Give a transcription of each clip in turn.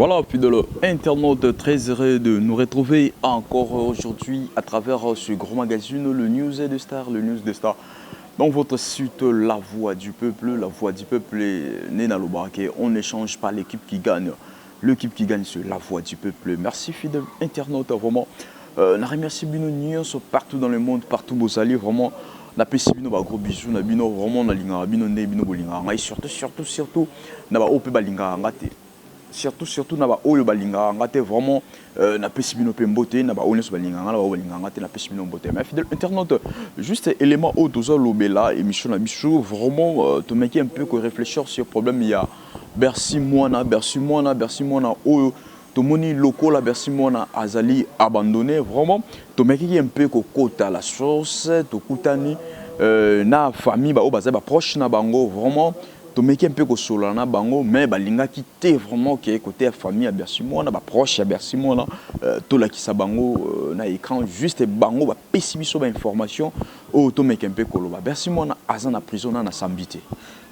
Voilà, fidèle internaute, très heureux de nous retrouver encore aujourd'hui à travers ce grand magazine, le News de Star, le News de Star. Dans votre site, La Voix du Peuple, La Voix du Peuple est née dans le On n'échange pas l'équipe qui gagne. L'équipe qui gagne, c'est La Voix du Peuple. Merci, fidèle internaute, vraiment. Na remercie bino nyonso partout dans le monde, partout bozali, vraiment. Napesi bino ba gros bisous na bino, vraiment nalingaka bino nde bino bolingaka ngai, surtout, surtout, surtout na baoyo mpe balingaka nga te, surtout, surtout na baoyo balingaka nga te. Vraiment napesi bino mpe mbote na baoyo nyonso balingaka nga, na baoyo balingaka nga te, napesi bino mbote. Mais fidèle internaute, juste élément oyo tozalobela émission na biso, vraiment tomeki un peu réfléchir sur problème ya Bercy Mwana. Bercy Mwana, Bercy Mwana oyo tomoni lokola Bercy Mwana azali abandonné. Vraiment tomekiki un peu kokota la source, tokutani na famille baoyo bazali baproche na bango. Vraiment tomeki un peu kosolola na bango, mais balingaki te vraiment ke côté ya famille ya Bercy Mwana, baproche ya Bercy Mwana, tolakisa bango na écran. Juste bango bapesi biso bainformation oyo tomeki un peu koloba. Bercy Mwana aza na prison na nasambi te.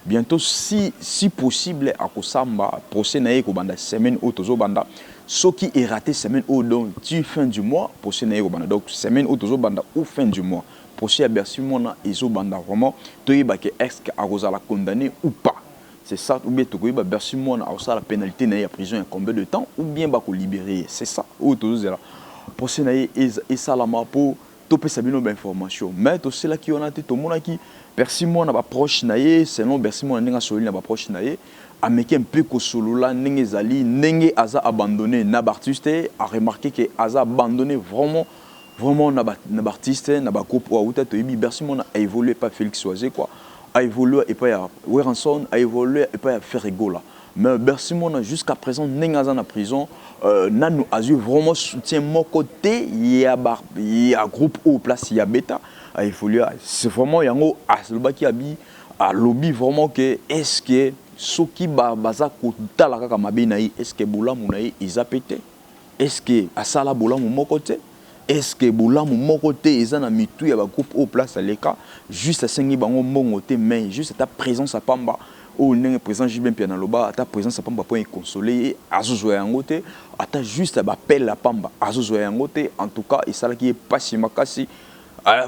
Bientôt, si possible, akosamba. Procès na ye kobanda semaine oyo tozobanda. Soki eraté semaine oyo, donc ti fin du mois procès na ye kobanda. Donc semaine oyo tozobanda ou fin du mois, procès ya Bercy Mwana ezobanda. Vraiment toyeba ke est ce que akozala condamné ou pas, c'est ça. Ou bien tokoyeba Bercy Mwana akosala pénalité na ye ya prison ya combien de temps, ou bien bakolibérer ye. C'est ça oyo tozozela, procès na ye esalama mpo topesa bino bainformation. Mais toselaki wana te, tomonaki Bercy Mwana, baproche na ye. Selon Bercy Mwana, ndenge asololi na baproche na ye, ameki mpe kosolola ndenge ezali, ndenge aza abandonné na baartiste. Aremarquer ke aza abandonné vraiment, vraiment na baartiste, na bagroupe oyo awuta. Toyebi Bercy Mwana aévolue epai Félix Wazekwa, aévolue epai ya Werrason, aévolue epai ya Ferre Gola. Mais Bercy Mwana jusqu'à présent, ndenge aza na prison, nanu azwi vraiment soutien moko te ya groupe oyo place ya beta aévolue. C'est vraiment yango alobaki, abi alobi vraiment ke est ce que soki baza kotala kaka mabe na ye, est ce que bolamu na ye eza pe te? Est ce que asala bolamu moko te? Est ce que bolamu moko te eza na mitu ya bagroupe oyo place aleka? Juste asengi bango mbongo te, mais juste ata présence apamba oyo ndenge président JB Mpiana aloba, ata présence apamba mpo econsoler ye, azozwa yango te. Ata juste bapele apamba, azozwa yango te. En tout cas esalaki ye mpasi makasi.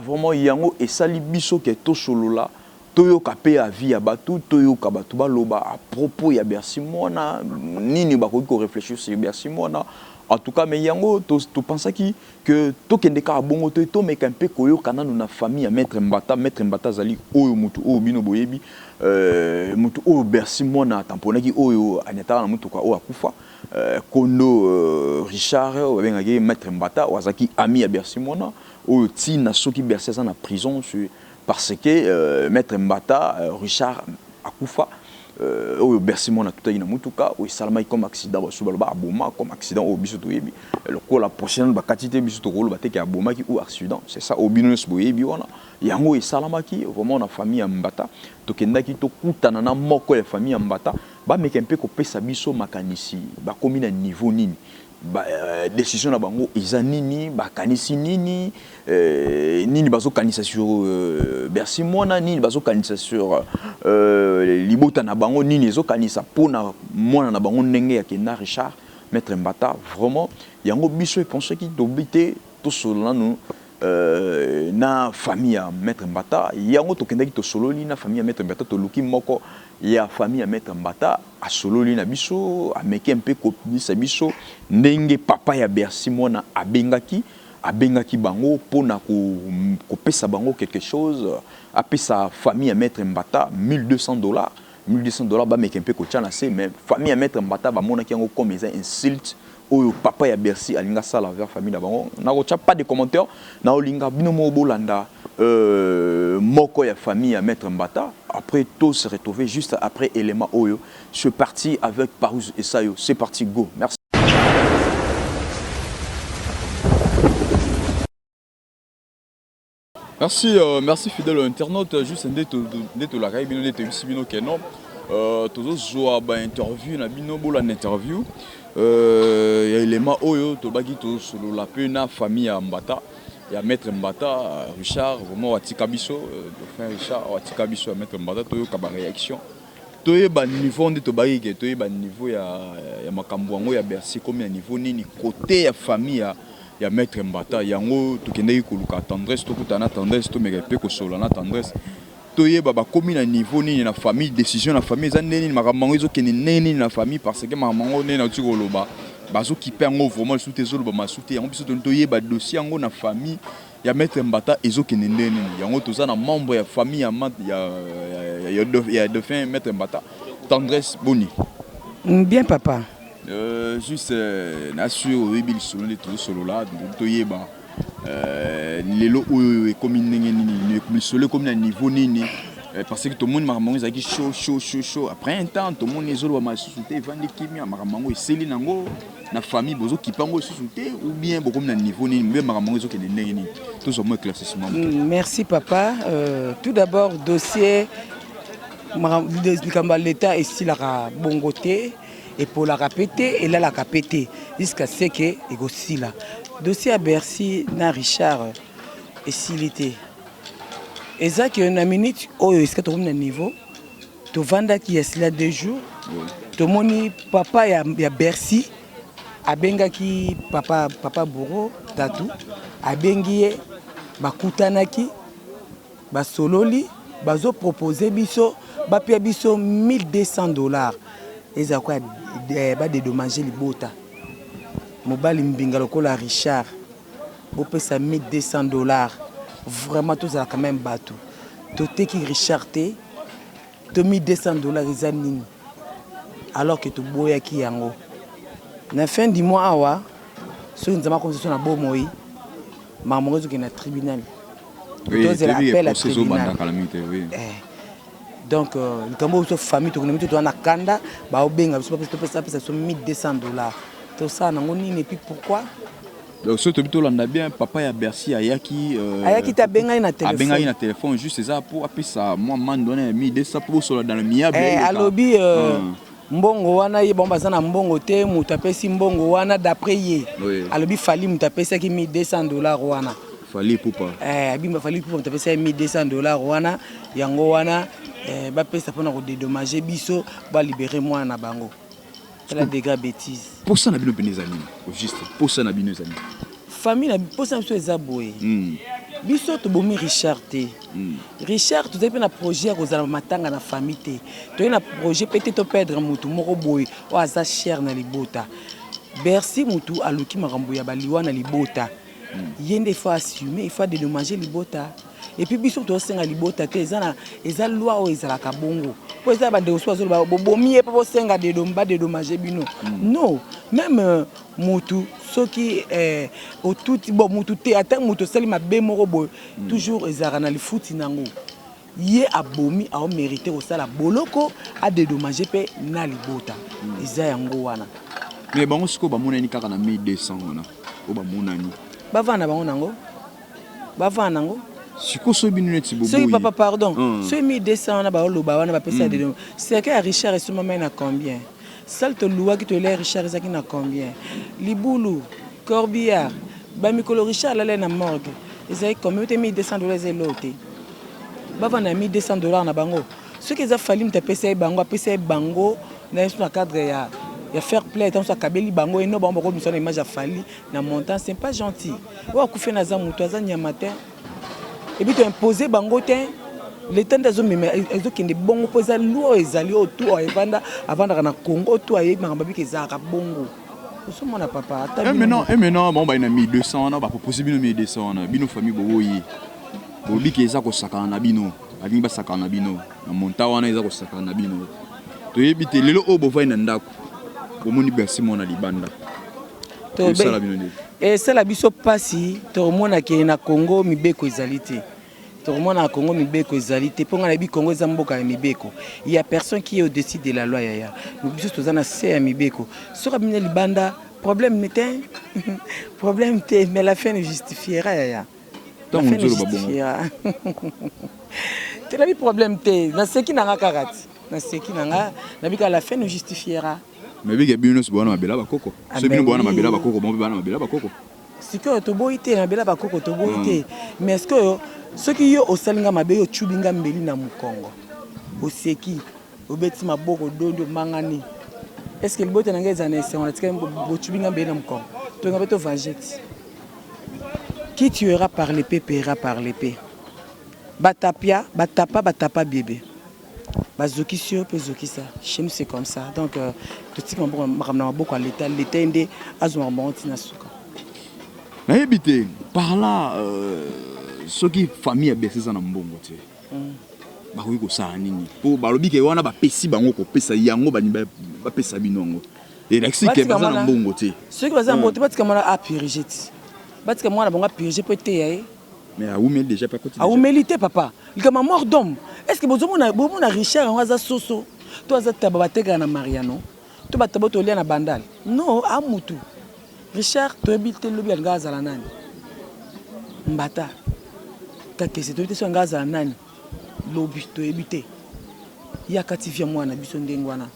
Vraiment yango esali biso ke tosolola, toyoka mpe avis ya bato, toyoka bato baloba à propos ya Bercy Mwana, nini bakoki koréfléchir sur Bercy Mwana. En tout cas, mais yango topensaki ke tokende kaka bongo te, tomeka mpe koyoka nanu na famille ya maître Mbata. Maître Mbata azali oyo motu oyo bino boyebi, motu oyo Bercy Mwana atamponaki, oyo anyataka na motuka, oyo akufa, kondo Richard oyo babengaki maître Mbata, oyo azalaki ami ya Bercy Mwana, oyo ntina soki Bercy aza na prison parce que maître Mbata Richard akufa, oyo Bercy Mwana atutaki na motuka oyo esalamaki comme accident. Basu baloba aboma comme accident oyo biso toyebi lokola prochaine bakati te, biso tokoloba te ke abomaki ou accident. C'est ça oyo bino nyonso boyebi wana. Yango esalamaki vraiment na famille ya Mbata. Tokendaki tokutana na moko ya famille ya Mbata, bameka mpe kopesa biso makanisi, bakomi na niveau nini, décision na bango eza nini, bakanisi nini, nini bazokanisa sur Bercy Mwana, nini bazokanisa sur libota na bango, nini ezokanisa mpona mwana na bango ndenge akenda, Richard maître Mbata. Vraiment yango biso epensaki tobi te, tosolola nanu na famille ya maître Mbata. Yango tokendaki, tosololi na famille ya maître Mbata. Toluki moko ya famille ya maître Mbata, asololi na biso, ameki mpe kobisa biso ndenge papa ya Bercy Mwana abengaki bango mpona kopesa bango quelque chose. Apesa famille ya maître Mbata 1200 dollars, 1200 dollars, bameki mpe kotia na se. Mais famille ya maître Mbata bamonaki yango comme eza insulte oyo papa ya Bercy alingi asala vers famille na bango. Nakotia pas de commentaire, naolinga bino moko bolanda moko ya famille ya maître Mbata. Après tous se retrouver juste après élément oyo. C'est parti avec Parous Esayo, c'est parti, go. Merci. Merci, merci fidèle internaute. Juste nde tolakaki bino, nde toyebisi bino ke non, tozozwa bainterview na bino, bolanda interview ya élément oyo tolobaki. Tosolola mpe na famille ya Mbata, ya maître Mbata Richard, vraiment atika biso, dauphin Richard atika biso, ya maître Mbata. Toyoka baréaction. Toyeba niveau nde tobaki ke toyeba niveau ya makambo yango ya Bercy ekomi na niveau nini cote ya famille ya maitre Mbata. Yango tokendaki koluka Tendresse, tokutana na Tendresse, tomeka pe kosolola na Tendresse, toyeba bakomi na niveau nini na famille, decision na famille eza ndenge nini, makambo yango ezokende ndenge nini na famille, parce que makambo yango ndenge nauti koloba bazokipe yango vraiment lisusu te, ezolobama lisusu te. Yango biso tolingi toyeba dossier yango na famille ya maitre Mbata ezokende ndenge nini. Yango toza na membre ya famille ya défunt maitre Mbata. Tendresse, boni? Bien, papa. Juste na sûr oyebi lisolo nde tozosolola, toyeba lelo oyo ekomi ndenge nini, lisolo ekomi na niveau nini, parce que tomoni makambo yango ezalaki chaud chaud chaud chaud. Après un temps tomoni ezolobama lisusu te, evandi kimia. Makambo yango eseli nango na famille, bozokipa yango lisusu te ou bien bokomi na niveau nini, bien makambo yango ezokende ndenge nini? Tozwa mwa éclaircissement. Merci papa. Tout d'abord, dossier likambo ya leta esilaka bongo te, epolaka mpe te, elalaka mpe te jusqu'à ce que ekosila. Dossier ya Bercy na Richard esili te. Eza ke na minute oyo esika tokomi na niveau tovandaki ya sila 2 jours, tomoni papa ya Bercy abengaki papa Bouro Tatu, abengi ye, bakutanaki, basololi, bazopropose biso bapia biso 1200 $, ezala kwa badédommage libota. Mobali mbinga lokola Richard, bopesa 1200 $? Vraiment, tozala quand même bato. Toteki Richard te, to 1200 $ eza nini, alors que toboyaki yango? Na fin du mois awa, soki Nzambe akomisa biso na bomoi, makambo yango ezokende na tribunal, tozela appel à tribunal. Donc likambo oyo biso famille tokende mito, toza na kanda. Baobenga biso, topesa biso 1200 $, tosala nango nini? Et puis pourquoi? Donc soki tobi tolanda bien, papa ya Bercy ayaki ayaki te, abengaki na téléphone. Abengaki na téléphone, juste eza po apesa mwa mando wana ya 1200 po bosola dans le amiable. Alobi mbongo wana ye bango baza na mbongo te, moto apesi mbongo wana d'après ye. Alobi Fally moto apesaki 1200 $ wana. Fally Ipupa. Abimba Fally Ipupa moto apesaki 1200 $ wana. Yango wana bapesa mpona kodédommage biso, balibérer mwana na bango. Tala degré bêtise. Posa na bino mpene eza nini juste? Posa na bino eza nini? Famille na posa na biso eza boye. Biso tobomi Richard te. Richard, tozali mpe na projet ya kozala matanga na famille te, toyei na projet mpe te toperdre motu moko boye oyo aza cher na libota. Bercy motu aluki makambo ya baliwa na libota. Ye nde il faut assumer, il faut adédommager libota. Et puis biso tozosenga libota te, eza loi oyo ezalaka bongo, mpo eza bandeko so bazoloba bobomi ye mpo bosenga badédommage bino. Non, même motu soki otuti bon motu te, ata motu osali mabe moko boye, toujours ezalaka na lifuti nango. Ye abomi, aomérite kosala boloko, adédommage mpe na libota. Eza yango wana. Mais bango sikoyo bamonani kaka na 1200 wana oyo bamonani. Bavanda na bango nango, bavanda nango. Sikoyo soki bino neti soki papa, pardon, soki 1200 wana baoloba wana bapesa mm. Cercueil ya Richard esomamai na combien? Salle toluwaki, tolela Richard, ezalaki na combien? Libulu, corbillard, bamikolo Richard alala na morgue, ezalaki combien? Te, 1200 $ eza eloko te. Bavanda na 1200 $ na bango. Soki eza Fally moto apesa ye bango, apesa ye bango na ye so na cadre ya fair play. Ntango so akabeli bango eno, bango bakomisa na image ya Fally na montant, c'est pas gentil. Oyo akufi na aza moto, aza nyama te. Et puis toimpose bango te. Leta nde azomema, ezokende bongo mpo eza loi oyo ezali oyo tu oyo evanda avandaka na Congo, tu ayebi makambo abiki, ezalaka bongo. Ozomona papa, ata et maintenant bango baye na 1200 wana, bapropose bino 1200 wana, bino famille boboyi, bolobiki eza kosakana na bino, balingi basakana na bino na montant wana, eza kosakana na bino. Toyebi te lelo oyo bovai na ndako, bomoni Bercy mwana libanda, esala bino nde? Esala biso mpasi. Tokomona ke na Congo mibeko ezali te. Tokomona na Congo mibeko ezali te, mpo ngai nayebi Congo eza mboka ya mibeko. Il y a personne qui est au-dessus de la loi. Yaya, biso toza na se ya mibeko. Soki abimi na libanda, problème te, problème te, mais la fin ne justifiera, yaya. La fin ne justifiera te. Nabi problème te, naseki na nga kaka ti naseki na nga, nabi kaka la fin ne justifiera. Mais bike bino nyonso bowana mabela bakoko. So bino bowana mabela bakoko, bango mpe bana mabela bakoko. Sikoyo toboyi te, na mabela bakoko toboyi te, mais sikoyo soki yo osali nga mabe, yo ocubi nga mbeli na mokongo, oseki. Obeti maboko odondi omangani. Est ce que libota na ngai ezala na esengo natikali botubi ngai mbeli na mokongo? Tonga mpe to venger ti. Qui tuera par l'epee paiera par l'epee. Batapia, batapa, batapa biebe. Bazokisi yo mpe zokisa. Chez nous c'est comme ça. Donc totika maboko makambo na maboko ya l'Etat. L'Etat ye nde azwa makambo yango ti na suka. Nayebi te par là soki famille ya Bercy eza na mbongo te. Bakoki kosala nini po balobi ke wana bapesi bango kopesa yango balingi bapesa bino yango elakisi ke baza na mbongo te. Soki baza na mbongo te batika mwana a purger ti batika mwana bango a purger po eteya ye. Mais awumeli dejà pe akoti dejà. Awumeli te papa likambo ya mort d'homme est ce que bozomona bomona Richard yango aza soso to aza taba batekaka na Mariano to ba taba tolia na bandal non a mutu Richard toyebi te lobi alinga azala nani mbata kakese toyebi te soki alinga azala nani lobi toyebi te ye akati vie ya mwana na biso ndenge wana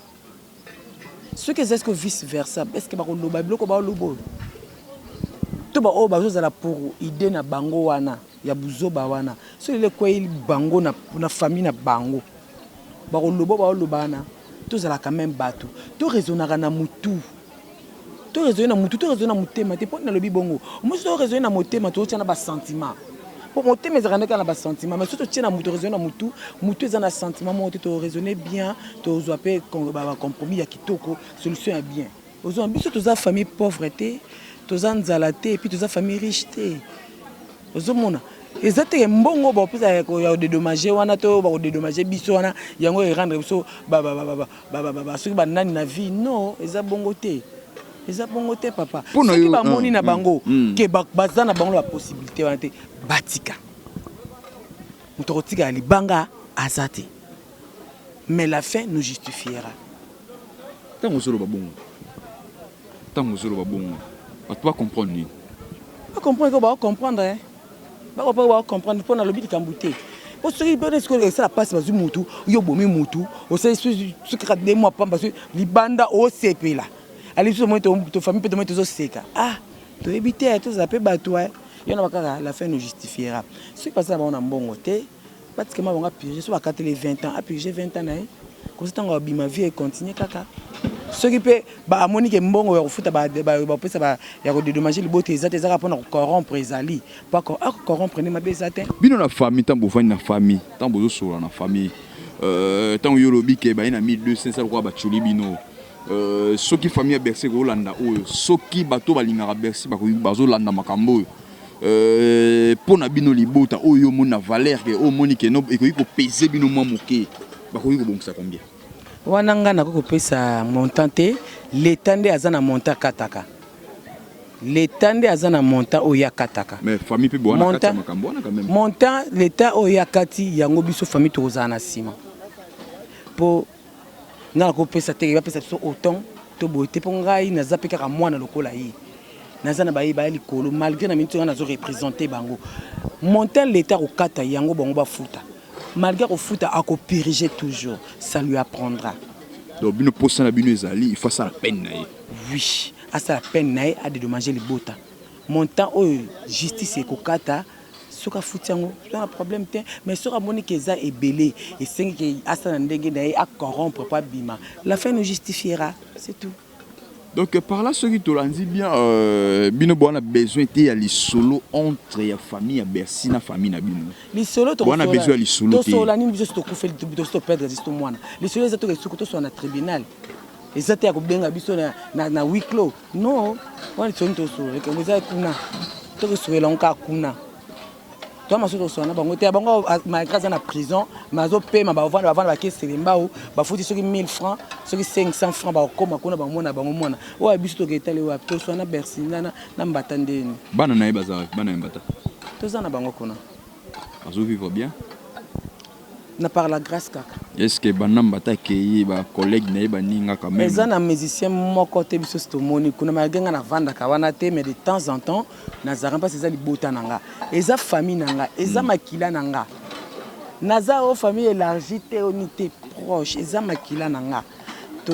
soki eza siko vice versa est ce que bakoloba biloko baoloba oyo to baoyo bazozala pour idée na bango wana ya buzoba wana soki lelo ekweyeli bango na, na famille na bango bakoloba baoloba wana tozala quand même bato to raisonnaka na mutu To raisonner na mutu, to raisonner na motema te. Pona nalobi bongo, omoni soki to raisonner na motema tozotia na ba sentiment. Po motema ezalaka nde kaka na ba sentiment, mais soki totie na mutu, raisonner na mutu, mutu eza na sentiment moko te, to raisonner bien, tozwa pe ba compromis ya kitoko, solution ya bien. Ozomona biso toza famille pauvre te, toza nzala te, et puis toza famille riche te. Ozomona eza te ke mbongo bakopesa ya ko dedommager wana to bako dedommager biso wana yango e rendre biso ba ba soki ba nani na vie non eza bongo te eza bongo te papa soki bamoni na bango ke baza na bango na ba possibilité wana te batika moto akotika ya libanga aza te mais la fin nous justifiera. Tango ozoloba bongo tango ozoloba bongo bato ba comprendre nini? Ba comprendre ko ba comprendre hein ba comprendre ba comprendre pona lobi likambo te po soki pona sikoyo esala pasi bazwi mutu yo obomi mutu osali soki kaka deux mois pamba soki libanda osepela ali biso tomoni to famille pe tomoni tozoseka ah toyebi te tozala pe batu hein yo na kaka la fin nous justifiera soki baza na bango na mbongo te Batika ma bango a purger soki bakateli ye 20 ans a purger 20 ans na ye comme ça tango abima vie e continuer kaka soki pe ba amoni ke mbongo ya kofuta ba bapesa ba ya ko dedommager libota eza te eza kaka pona ko corrompre ezali po ako corrompre nde mabe eza te. Bino na famille tango bovandi na famille tango bozo solola na famille euh tango yo olobi ke baye na 1200 eza lokola ba tsholi bino euh soki famille ya Bercy eko landa oyo soki bato balingaka Bercy bakoki bazo landa makambo oyo Euh, mpo na bino libota oyo yo omoni na valeur ke oyo omoni ke no ekoki kopese bino mwa moke, bakoki kobongisa combien? Wana ngai nakoki kopesa montant te, l'etat nde aza na montant akataka, l'etat nde aza na montant oyo ye akataka. Mais famille mpe boa na kati ya makambo wana quand même. Montant l'etat oyo ye akati yango biso famille tokozala na nsima mpo Nga nako pesa te ba pesa biso autant to boye te po ngai naza pe kaka mwana lokola ye naza na baye baya likolo malgre na minute nga nazo represente bango montant l'etat akokata yango bango bafuta malgre akofuta ako purger toujours ça lui apprendra. Donc bino posa na bino ezali il faut asala peine na ye. Oui asala peine na ye a dedommager libota montant oyo justice ekokata Soki afuti yango toza na problème te mais soki amoni ke eza ebele esengi ke asala ndenge na ye a corrompre po abima la fin nous justifiera c'est tout. Donc par là soki tolandi bien bino boza na besoin te ya lisolo entre ya famille ya Bercy na famille na bino. Lisolo Boza na besoin ya lisolo te. Tosolola nini biso soki tokufeli tosi to perdre biso mwana. Lisolo eza toke suku tosolola na tribunal. Eza te ya kobenga biso na na huis clos. Non, wana lisolo tosolola likambo eza kuna. Tokosolola yango kaka kuna. Toi maso tosolola na bango te. Bango malgré aza na prison, mais azopema bavanda bavanda bake Selembao, bafuti soki 1000 francs, soki 500 francs bakokoma kuna bamona bango mwana. Oyo biso tokei tale wapi? Tosolola na Bercy na na Mbata ndeni. Bana na ye baza wapi? Bana ya Mbata. Toza na bango kuna. Bazo vivre bien? Na par la grace kaka. Est ce que banda Mbata akeyi ba collègues na ye baninga quand meme. Eza na musicien moko te biso si tomoni kuna malgre nga navandaka wana te mais de temps en temps nazalaka mpasi eza libota na nga eza famille na nga eza makila na nga naza o famille élargie te oni te proche eza makila na nga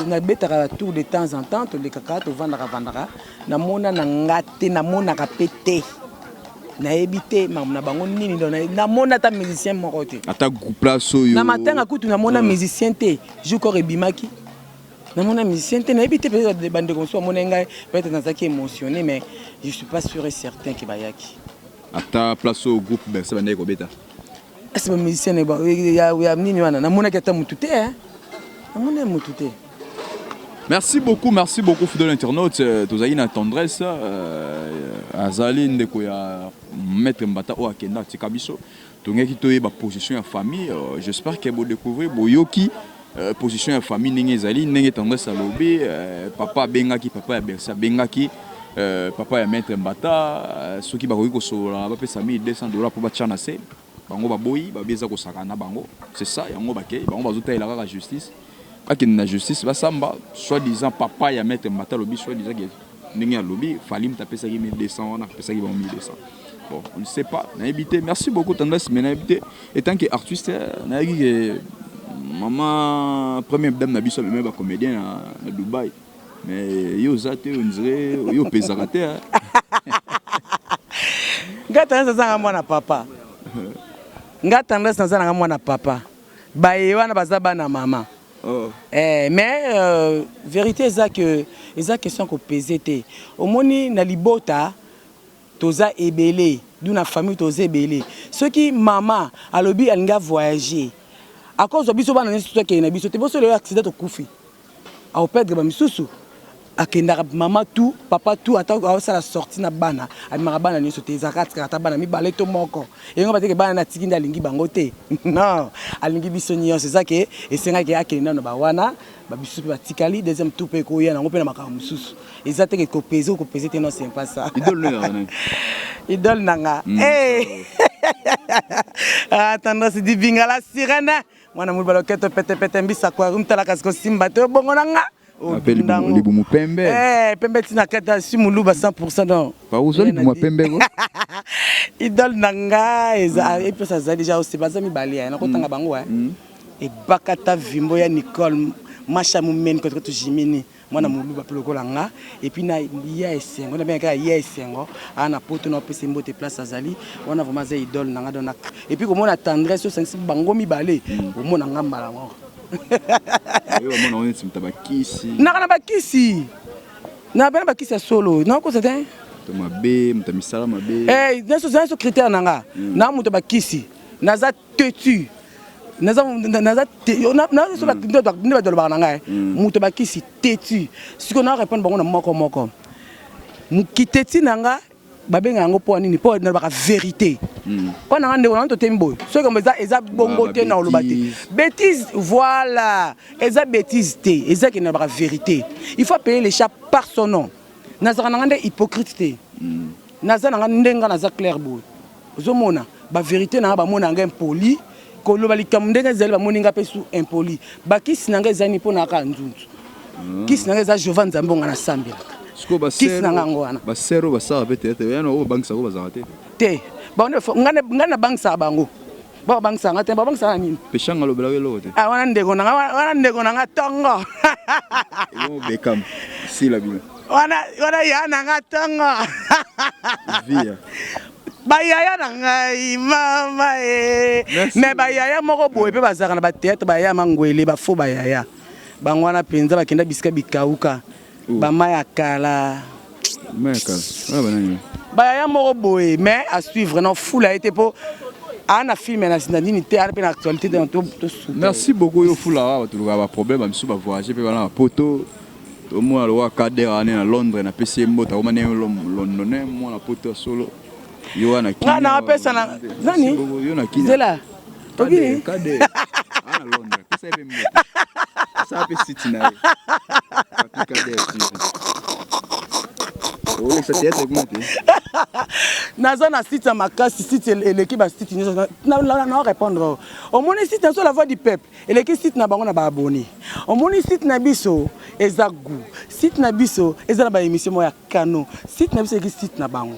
nabetaka ba tour de temps en temps tolekaka tovandaka vandaka namona na nga te namonaka pe te. Nayebi te makambo na bango nini, donc namona ata musicien moko te. Ata place oyo. Na matanga kutu namona musicien te. Jour corps ebimaki, namona musicien te. Nayebi te, peut-être bandeko mosusu bamona ngai, peut-être nazalaki émotionné, mais je suis pas sûr et certain ke bayaki. Ata place oyo groupe Bercy bandeki kobeta? Ese bamusicien ya nini wana, namonaki ata mutu te, namoni mutu te. Merci beaucoup, merci beaucoup, fidèle internaute. Tozali na Tendresse, azali ndeko ya maître Mbata oyo akenda atika biso. Tongeki toyeba position ya famille. J'espère que bodécouvrir, boyoki position ya famille ndenge ezali, ndenge Tendresse alobi. Papa abengaki, papa ya Bercy abengaki papa ya maître Mbata, soki bakoki kosolola, bapesa 1200 $ mpo batya na se. Bango baboyi, babi eza kosaka na bango. C'est ça, yango bakei, bango bazotalela kaka justice, bakende na justice basamba. Soit disant papa ya maître Mbata alobi, soit disant ke ndenge alobi, Fally mutu apesaki 1200 wana, apesaki bango 1200. Bon, on ne sait pas, nayebi te. Merci beaucoup, Tendresse. Mais nayebi te, étant que artiste, nayebi ke mama première dame na biso amemi bacomédien na Dubai, mais yo oza te, on dirait yo opesaka te. Nga Tendresse azanga mwana papa. Nga Tendresse naza nanga mwana papa, baye wana baza bana mama. Oh. Eh, mais vérité eza que eza question kopese te. Omoni, na libota toza ebele, du na famille toza ebele. Soki mama alobi alingi avoyage, akozwa biso bana nyonso, tokende na biso te. Boso lelo accident, tokufi, akoperdre bamisusu. Akendaka mama tout, papa tout, ata aosala sortie na bana, abimaka bana nyonso te. Ezalaka atikaka ata bana mibale to moko. Yengo bateke bana na atiki nde alingi bango te? Non, alingi biso nyonso. Eza ke esengaki akende nano bawana, babisusu mpe batikali. Deuxième tour mpe ekoya nango mpe na makambo mosusu. Eza te ke kopese kopese te, non, c'est pas ça. Idole no ezalaka nani? Idole nanga? Hey! Ah, Tendresse Dibinga la sirène, mwana moluba loketo petepete, mbisa aquarium, talaka sikosimba te obongo na nga. Ape libumu pembe. Eh, pembe ntina kata si moluba 100%, donc. Ozwa libumu ya pembe ko. Idole na nga eza epesa, aza déjà ose, baza mibale ya nakotanga bango ebakata vimbo ya Nicole Masha Mumeni koto Jimini, mwana moluba mpe lokola nga. Et puis na ya esengo, nabengaka ya esengo aa na poto, na opesa mbote place azali wana. Vraiment aza idole na nga. Donc et puis komona Tendresse, osangisi bango mibale, omona nga mbala moko. Oyo omona ngo neti moto bakisi. Naka na bakisi, na pena bakisi ya solo, nakokosa te. Moto mabe, moto ya misala mabe. Nyonso nyonso critère na nga na moto bakisi, naza têtu, naza nde bato balobaka na ngai moto bakisi têtu. Sikoyo na répondre bango na moko moko. Kiteti na nga, babenga yango mpo nini? Mpo nalobaka vérité. Mpo na nga, ndeko na nga, totemi boye, soki eza eza bongo te, na oloba te bêtise. Voilà, eza bêtise te, eza ke nalobaka vérité. Il faut appeler les chats par son nom. Nazalaka na nga nde hypocrite te. Naza na nga ndenge nga naza clair boye, ozomona bavérité na nga, bamona nga impoli, koloba likambo ndenge ezali, bamoni nga mpe su impoli. Bakisi na nga ezali mpo na kaka nzunzu. Kisi na nga eza Jehova Nzambe, onga nasambelaka. Kisi na nga yango wana. Basere oyo basalaka mpe théâtre yana, oyo babangisaka, oyo bazalaka te? Te, ngai nabangisaka bango, babangisaka nga te. Babangisaka na nini? Peshanga alobelaka eloko te? Ah, wana ndeko na nga, wana ndeko na nga ntongo. Bekam sila bino. Wana wana ya na nga ntongo. Via. Bayaya na ngai, mama e, mais bayaya moko boye mpe bazalaka na bathéâtre, bayaya mangwele, bafo bayaya bango wana mpenza bakenda bisika bikauka, bama ya kala. Mai ya kala wana banani? Bayaya moko boye, mais à suivre na fula ye te, mpo aa na film na nini te, aa mpe na actualité te, tosuka. Merci beaucoup. Yo fula awa, bato lukaka baproblème, bamisu bavoyage mpe bana bapoto. Tomona lokola Kader ane na Londres, napesi ye mbote, akoma ndenge londonais, mwana poto ya solo. Yo wana. Nga na apesa na nani? Yo na Kini. Zela. Kader, Kader ana Londres, pesa ye mpe mbote, asala mpe site na ye, Papi Kader TV. Olekisa théâtre kuna te? Naza na site ya makasi, site eleki basite nyonso. Na répondre, omoni site na biso, La Voix du Peuple, eleki site na bango na baabonné. Omoni site na biso eza goût, site na biso eza na baémission moko ya kano, site na biso eleki site na bango.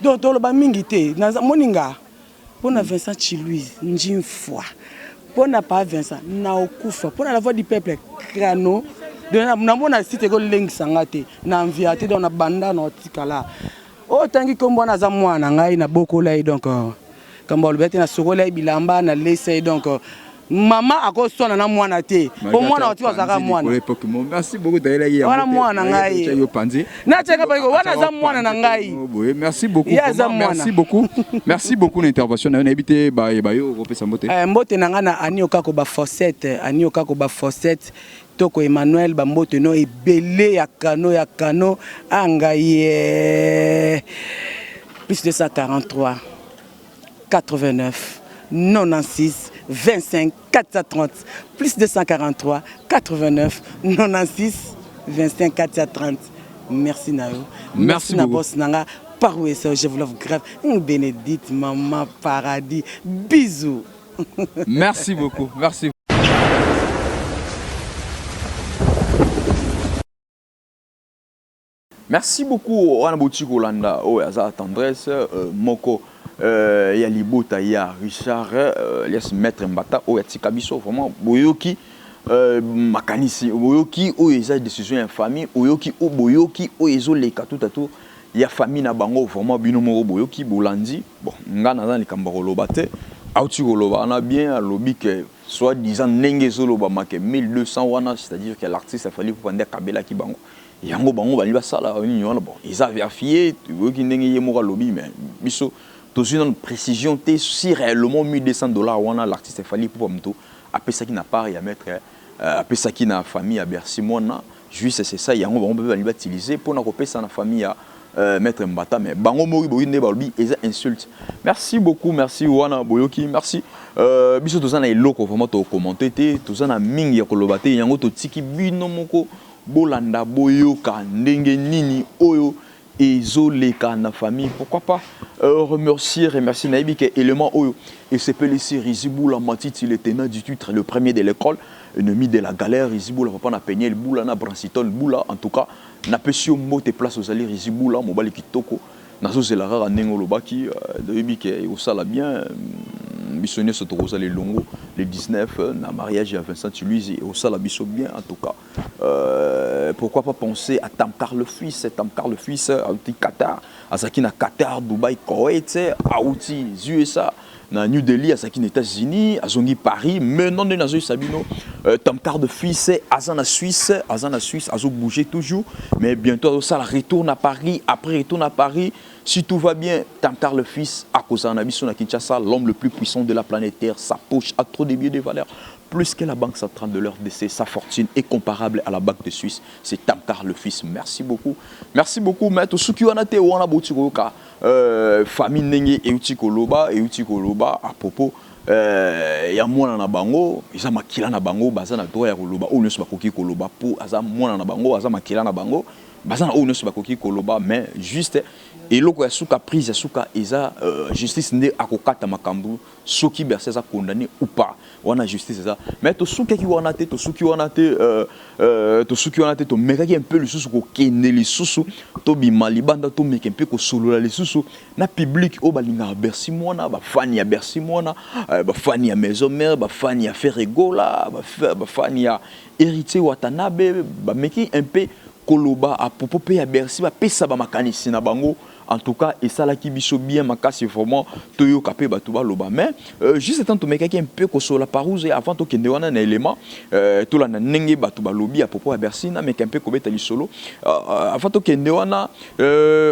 Donc toloba mingi te. Moni nga, mpo na Vincent Chiluise Njimfwa, mpo na pa Vincent na okufa, mpo na La Voix du Peuple crano. Donc namona site ekolengisa nga te na envia te. Donc na banda na otikala. Oyo otangi nkombo wana aza mwana na ngai, nabokola ye. Donc kambo alobi te, nasokola ye bilamba, nalesa ye. Donc mama akoswana na mwana te, po mwana wati azalaka mwana. Merci beaucoup. Tayelaki. Wana mwana na ngai. Yo panzi. Natiaka panzi wana, aza mwana na ngai. Boye, merci beaucoup. Ye aza mwana. Merci beaucoup, merci beaucoup na intervention na yo. Nayebi te bayeba yo okopesa mbote. Mbote na ngai na Ani Okako, Bafossette, Ani Okako, Bafossette, Toko Emmanuel, bambote no ebele ya kano ya kano angai ye +243 89 96 25 430, +243 89 96 25 430. Merci na yo. Merci na beaucoup. Boss na nga Parouessa, je vous love grave. Bénédicte maman paradis, bisous. Merci beaucoup, merci. Merci beaucoup. Wana boti kolanda oyo aza Tendresse, moko ya libota ya Richard alias Maître Mbata oyo atika biso. Vraiment, boyoki makanisi, boyoki oyo eza décision ya famille, oyoki oyo, boyoki oyo ezoleka tout à tout ya famille na bango. Vraiment, bino moko boyoki, bolandi. Bon, nga naza na likambo ya koloba te. Auti koloba wana bien, alobi ke soit disant ndenge ezolobama ke 1200 wana, c'est-à-dire que l'artiste Fally Ipupa nde akabelaki bango yango, bango balingi basala nini wana. Bon, eza vérifié, boyoki ndenge ye moko alobi, mais biso tozwi nano précision te si réellement 1200 $ wana l'artiste Fally Ipupa moto apesaki na part ya maître, apesaki na famille ya Bercy Mwana. Juste, c'est ça yango bango mpe balingi bautiliser mpona kopesa na famille ya maître Mbata. Mais bango moko boyoki nde balobi eza insulte. Merci beaucoup, merci. Wana boyoki, merci. Biso toza na eloko vraiment tokokommente te, toza na mingi ya koloba te. Yango totiki bino moko bolanda, boyoka ndenge nini oyo ezoleka na famille. Pourquoi pas remercier, remercier. Nayebi ke élément oyo esepelisi Rizibula Matiti, le tenant du titre, le premier de l'école, ennemi de la galère. Rizibula, papa na Peniel Bula na Branciton Bula, en tout cas napesi yo mbote place ozali. Rizibula, mobali kitoko, nazozela kaka ndenge olobaki. Nayebi ke ekosala bien, biso nyonso tokozala elongo le 19 na mariage ya Vincent Tuluizi, ekosala biso bien en tout cas. Pourquoi pas penser à Tamkar le fils, Tamkar le fils auti Qatar, azalaki na Qatar, Dubaï, Koweït, auti USA, na New Delhi, azalaki na États-Unis, azongi Paris, maintenant nde nazoyisa bino, Tamkar de fils aza na Suisse, aza na Suisse, azobouger toujours, mais bientôt azosala retourne à Paris. Après retourne à Paris, si tout va bien, Tamkar le fils akozala na biso na Kinshasa, l'homme le plus puissant de la planète Terre, sa poche a trop de billets de valeur. Plus que la Banque centrale de l'RDC, sa fortune est comparable à la Banque de Suisse. C'est Tamkar le fils. Merci beaucoup. Merci beaucoup, maître. Soki wana te wana boti koyoka famille ndenge euti koloba à propos ya mwana na bango, eza makila na bango, baza na droit ya koloba oyo nyonso bakoki koloba, po aza mwana na bango, aza makila na bango, baza na oyo nyonso bakoki koloba. Mais juste eloko ya suka, prise ya suka eza justice nde akokata makambo soki Bercy aza condamné ou pas. Wana justice eza. Mais tosukaki wana te, tosuki wana te, tosuki wana te. Tomekaki un peu lisusu kokende lisusu, tobima libanda, tomeka mpe kosolola lisusu na public oyo balingaka Bercy Mwana, bafani ya Bercy Mwana, bafani ya Maison Mère, bafani ya Ferre Gola, bafani ya Héritier Watanabe. Bameki un peu koloba à propos mpe ya Bercy, bapesa bamakanisi na bango. En tout cas, esalaki biso bien makasi vraiment toyoka mpe bato baloba. Mais juste temps tomekaki un peu kosola parouse avant tokende wana na élément, tolanda ndenge bato balobi à propos ya Bercy. Nameka mpe kobeta lisolo avant tokende wana,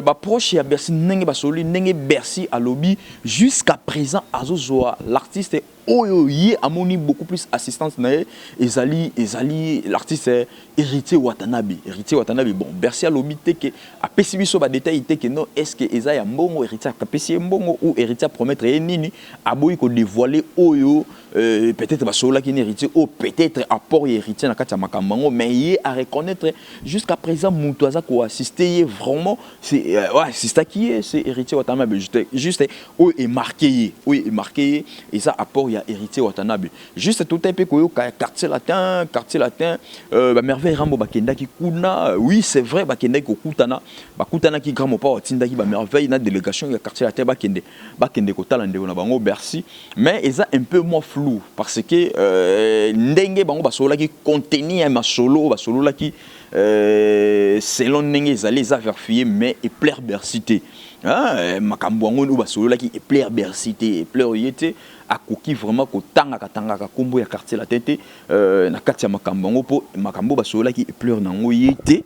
baproche ya Bercy ndenge basoli, ndenge Bercy alobi jusqu'à présent azozwa l'artiste oyo ye amoni beaucoup plus assistance na ye ezali l'artiste Héritier Watanabe, Héritier Watanabe. Bon, Bercy alobi te ke apesi biso badétail te ke non, est ce que eza ya mbongo, Héritier apesi ye mbongo ou Héritier apromettre ye nini. Aboyi kodévoiler oyo peut-être basololaki na Héritier, oyo peut-être apport ya Héritier na kati ya makambo yango. Mais ye a reconnaître jusqu'à présent moto aza koassiste ye vraiment, c'est ouais, assistaki ye, c'est Héritier Watanabe. Juste, juste oyo emarqué ye, oyo emarqué ye eza apport ya Héritier Watanabe. Juste tota mpe koyoka ya Quartier Latin, Quartier Latin, bamerveille Rambo bakendaki kuna. Oui, c'est vrai, bakendaki kokutana, bakutanaki. Grand Mopao atindaki bamerveille na délégation ya Quartier Latin, bakende kotala ndeko na bango Bercy. Mais eza un peu moins flou parce que ndenge bango basololaki, contenu ya masolo oyo basololaki. Selon ndenge ezali, eza vérifié, mais eplaire Bercy te. Makambo yango oyo basololaki eplaire Bercy te, eplaire ye te. Akoki vraiment kotangaka tangaka nkombo ya Quartier Latin te na kati ya makambo yango, mpo makambo basololaki eplaire nango ye te.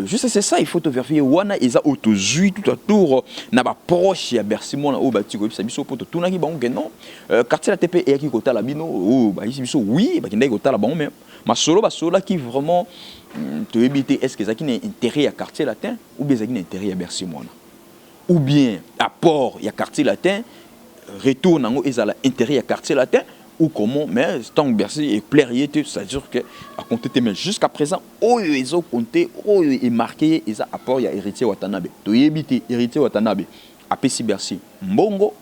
Juste, c'est ça, il faut tovérifier. Wana eza oyo tozwi tout autour na baproche ya Bercy Mwana oyo bati koyebisa biso, mpo totunaki bango ke non, Quartier Latin mpe eyaki kotala bino. Oyo bayebisi biso, oui, bakendaki kotala bango, mais masolo basololaki vraiment, toyebi te est ce que ezalaki na intérêt ya Quartier Latin ou bien ezalaki na intérêt ya Bercy Mwana, ou bien apport ya Quartier Latin, retour nango ezala intérêt ya Quartier Latin ou comment. Mais tant que Bercy eplaire ye te, c'est-à-dire que acompter te. Mais jusqu'à présent, oyo ezocompter, oyo emarquer ye, eza apport ya Héritier Watanabe. Toyebi te, Héritier Watanabe apesi Bercy mbongo,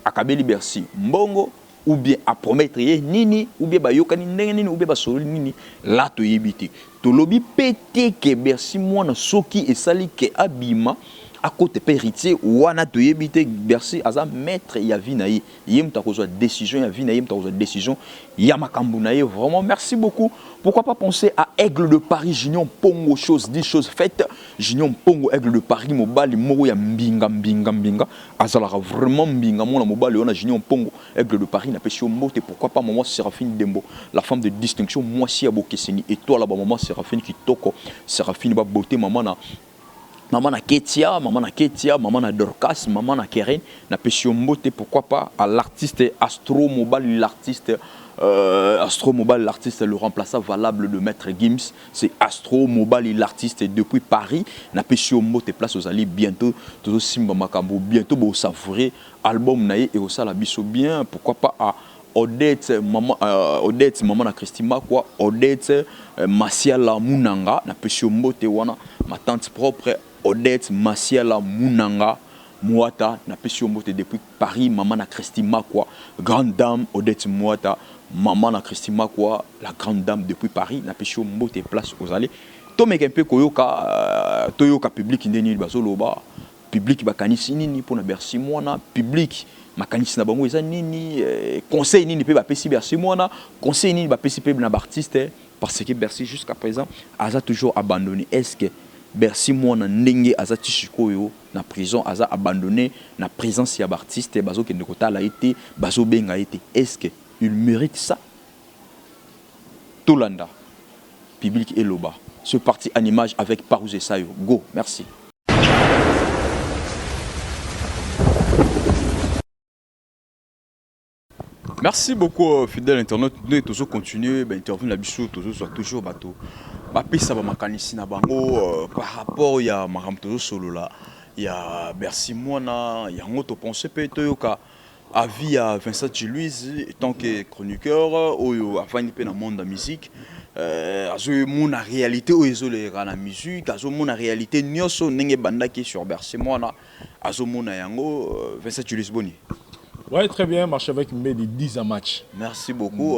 akabeli Bercy mbongo, ou bien apromettre ye nini, ou bien bayokani ndenge nini, ou bien basololi nini, la toyebi te. Tolobi mpe te ke Bercy Mwana soki esali ke abima, akota mpe Héritier wana, toyebi te. Bercy aza maître ya vie na ye, ye moto akozwa décision ya vie na ye, moto akozwa décision ya makambo na ye. Vraiment, merci beaucoup. Pourquoi pas penser à Aigle de Paris, Junior Pongo, chose dit, chose faite. Junior Pongo, Aigle de Paris, mobali moko ya mbinga mbinga mbinga, azalaka vraiment mbinga, mona mobali wana Junior Pongo, Aigle de Paris, napesi yo mbote. Pourquoi pas maman Séraphine Dembo, la femme de distinction, mwasi ya bokeseni, étoile ba maman Séraphine kitoko, Séraphine ba beauté, maman na Ketia, maman na Ketia, maman na Dorcas, maman na Keren, napesi yo mbote. Pourquoi pas à l'artiste Astro Mobile, l'artiste Astro Mobile, l'artiste, le remplaçant valable de Maître Gims, c'est Astro Mobile, l'artiste depuis Paris. Napesi yo mbote place ozali. Bientôt tozo simba makambo, bientôt bo savourer album na ye et osala biso bien. Pourquoi pas à Odette, maman, Odette, maman na Christine Makwa, Odette Masiala Munanga, napesi yo mbote wana, ma tante propre, Odette Masiala Munanga Mwata, napesi yo mbote depuis Paris, maman na Christine Makwa, grande dame Odette Mwata, maman na Christine Makwa, la grande dame depuis Paris, napesi yo mbote place ozali. Tomeka mpe koyoka, toyoka public nde nini bazoloba, public bakanisi nini mpona Bercy Mwana, public makanisi na bango eza nini, conseil nini mpe bapesi Bercy Mwana, conseil nini bapesi mpe na baartiste, parce que Bercy jusqu'à présent aza toujours abandonné. Est ce que Bercy Mwana, ndenge aza ti sikoyo na prison, aza abandonné na présence ya baartiste, bazokende kotala ye te, bazobenga ye te, est ce que il mérite ça? Tolanda public eloba. Ce parti en image avec Parouz Esayo. Go, merci. Merci beaucoup, fidèle internaute. Nous toujours continuer ben interview na biso, toujours soit toujours bato bapesa ba makanisi na bango par rapport ya makambo tozosolola ya Bercy Mwana. Yango topense mpe toyoka avis ya Vincent Louise tant que chroniqueur oyo afandi mpe na monde ya musique, azomona réalité oyo ezoleka na musique, azomona réalité nyonso ndenge ebandaki sur Bercy Mwana, azomona yango. Vincent Louise, boni? Ouais, très bien, marche avec Mbedi, 10 à match. Merci beaucoup.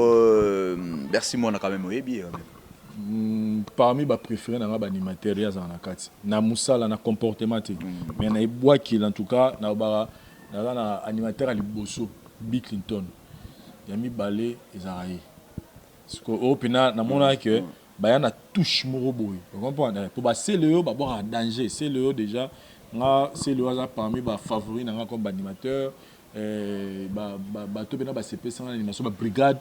Merci Mwana quand même, oyebi quand même. Parmi ba préféré na nga ba animateur ya na kati. Na musala, na comportement te. Mais na ebwaki, en tout cas na ba naza na animateur ya liboso Bill Clinton. Ya mibale ezalaka ye. Siko oyo mpena namonaka ke baya na touche moko boye. Comprendre? Po basele oyo babwaka danger, sele oyo déjà nga, sele oyo aza parmi ba favori na nga comme ba animateur. Bato mpena basepesanga na animation, babrigade,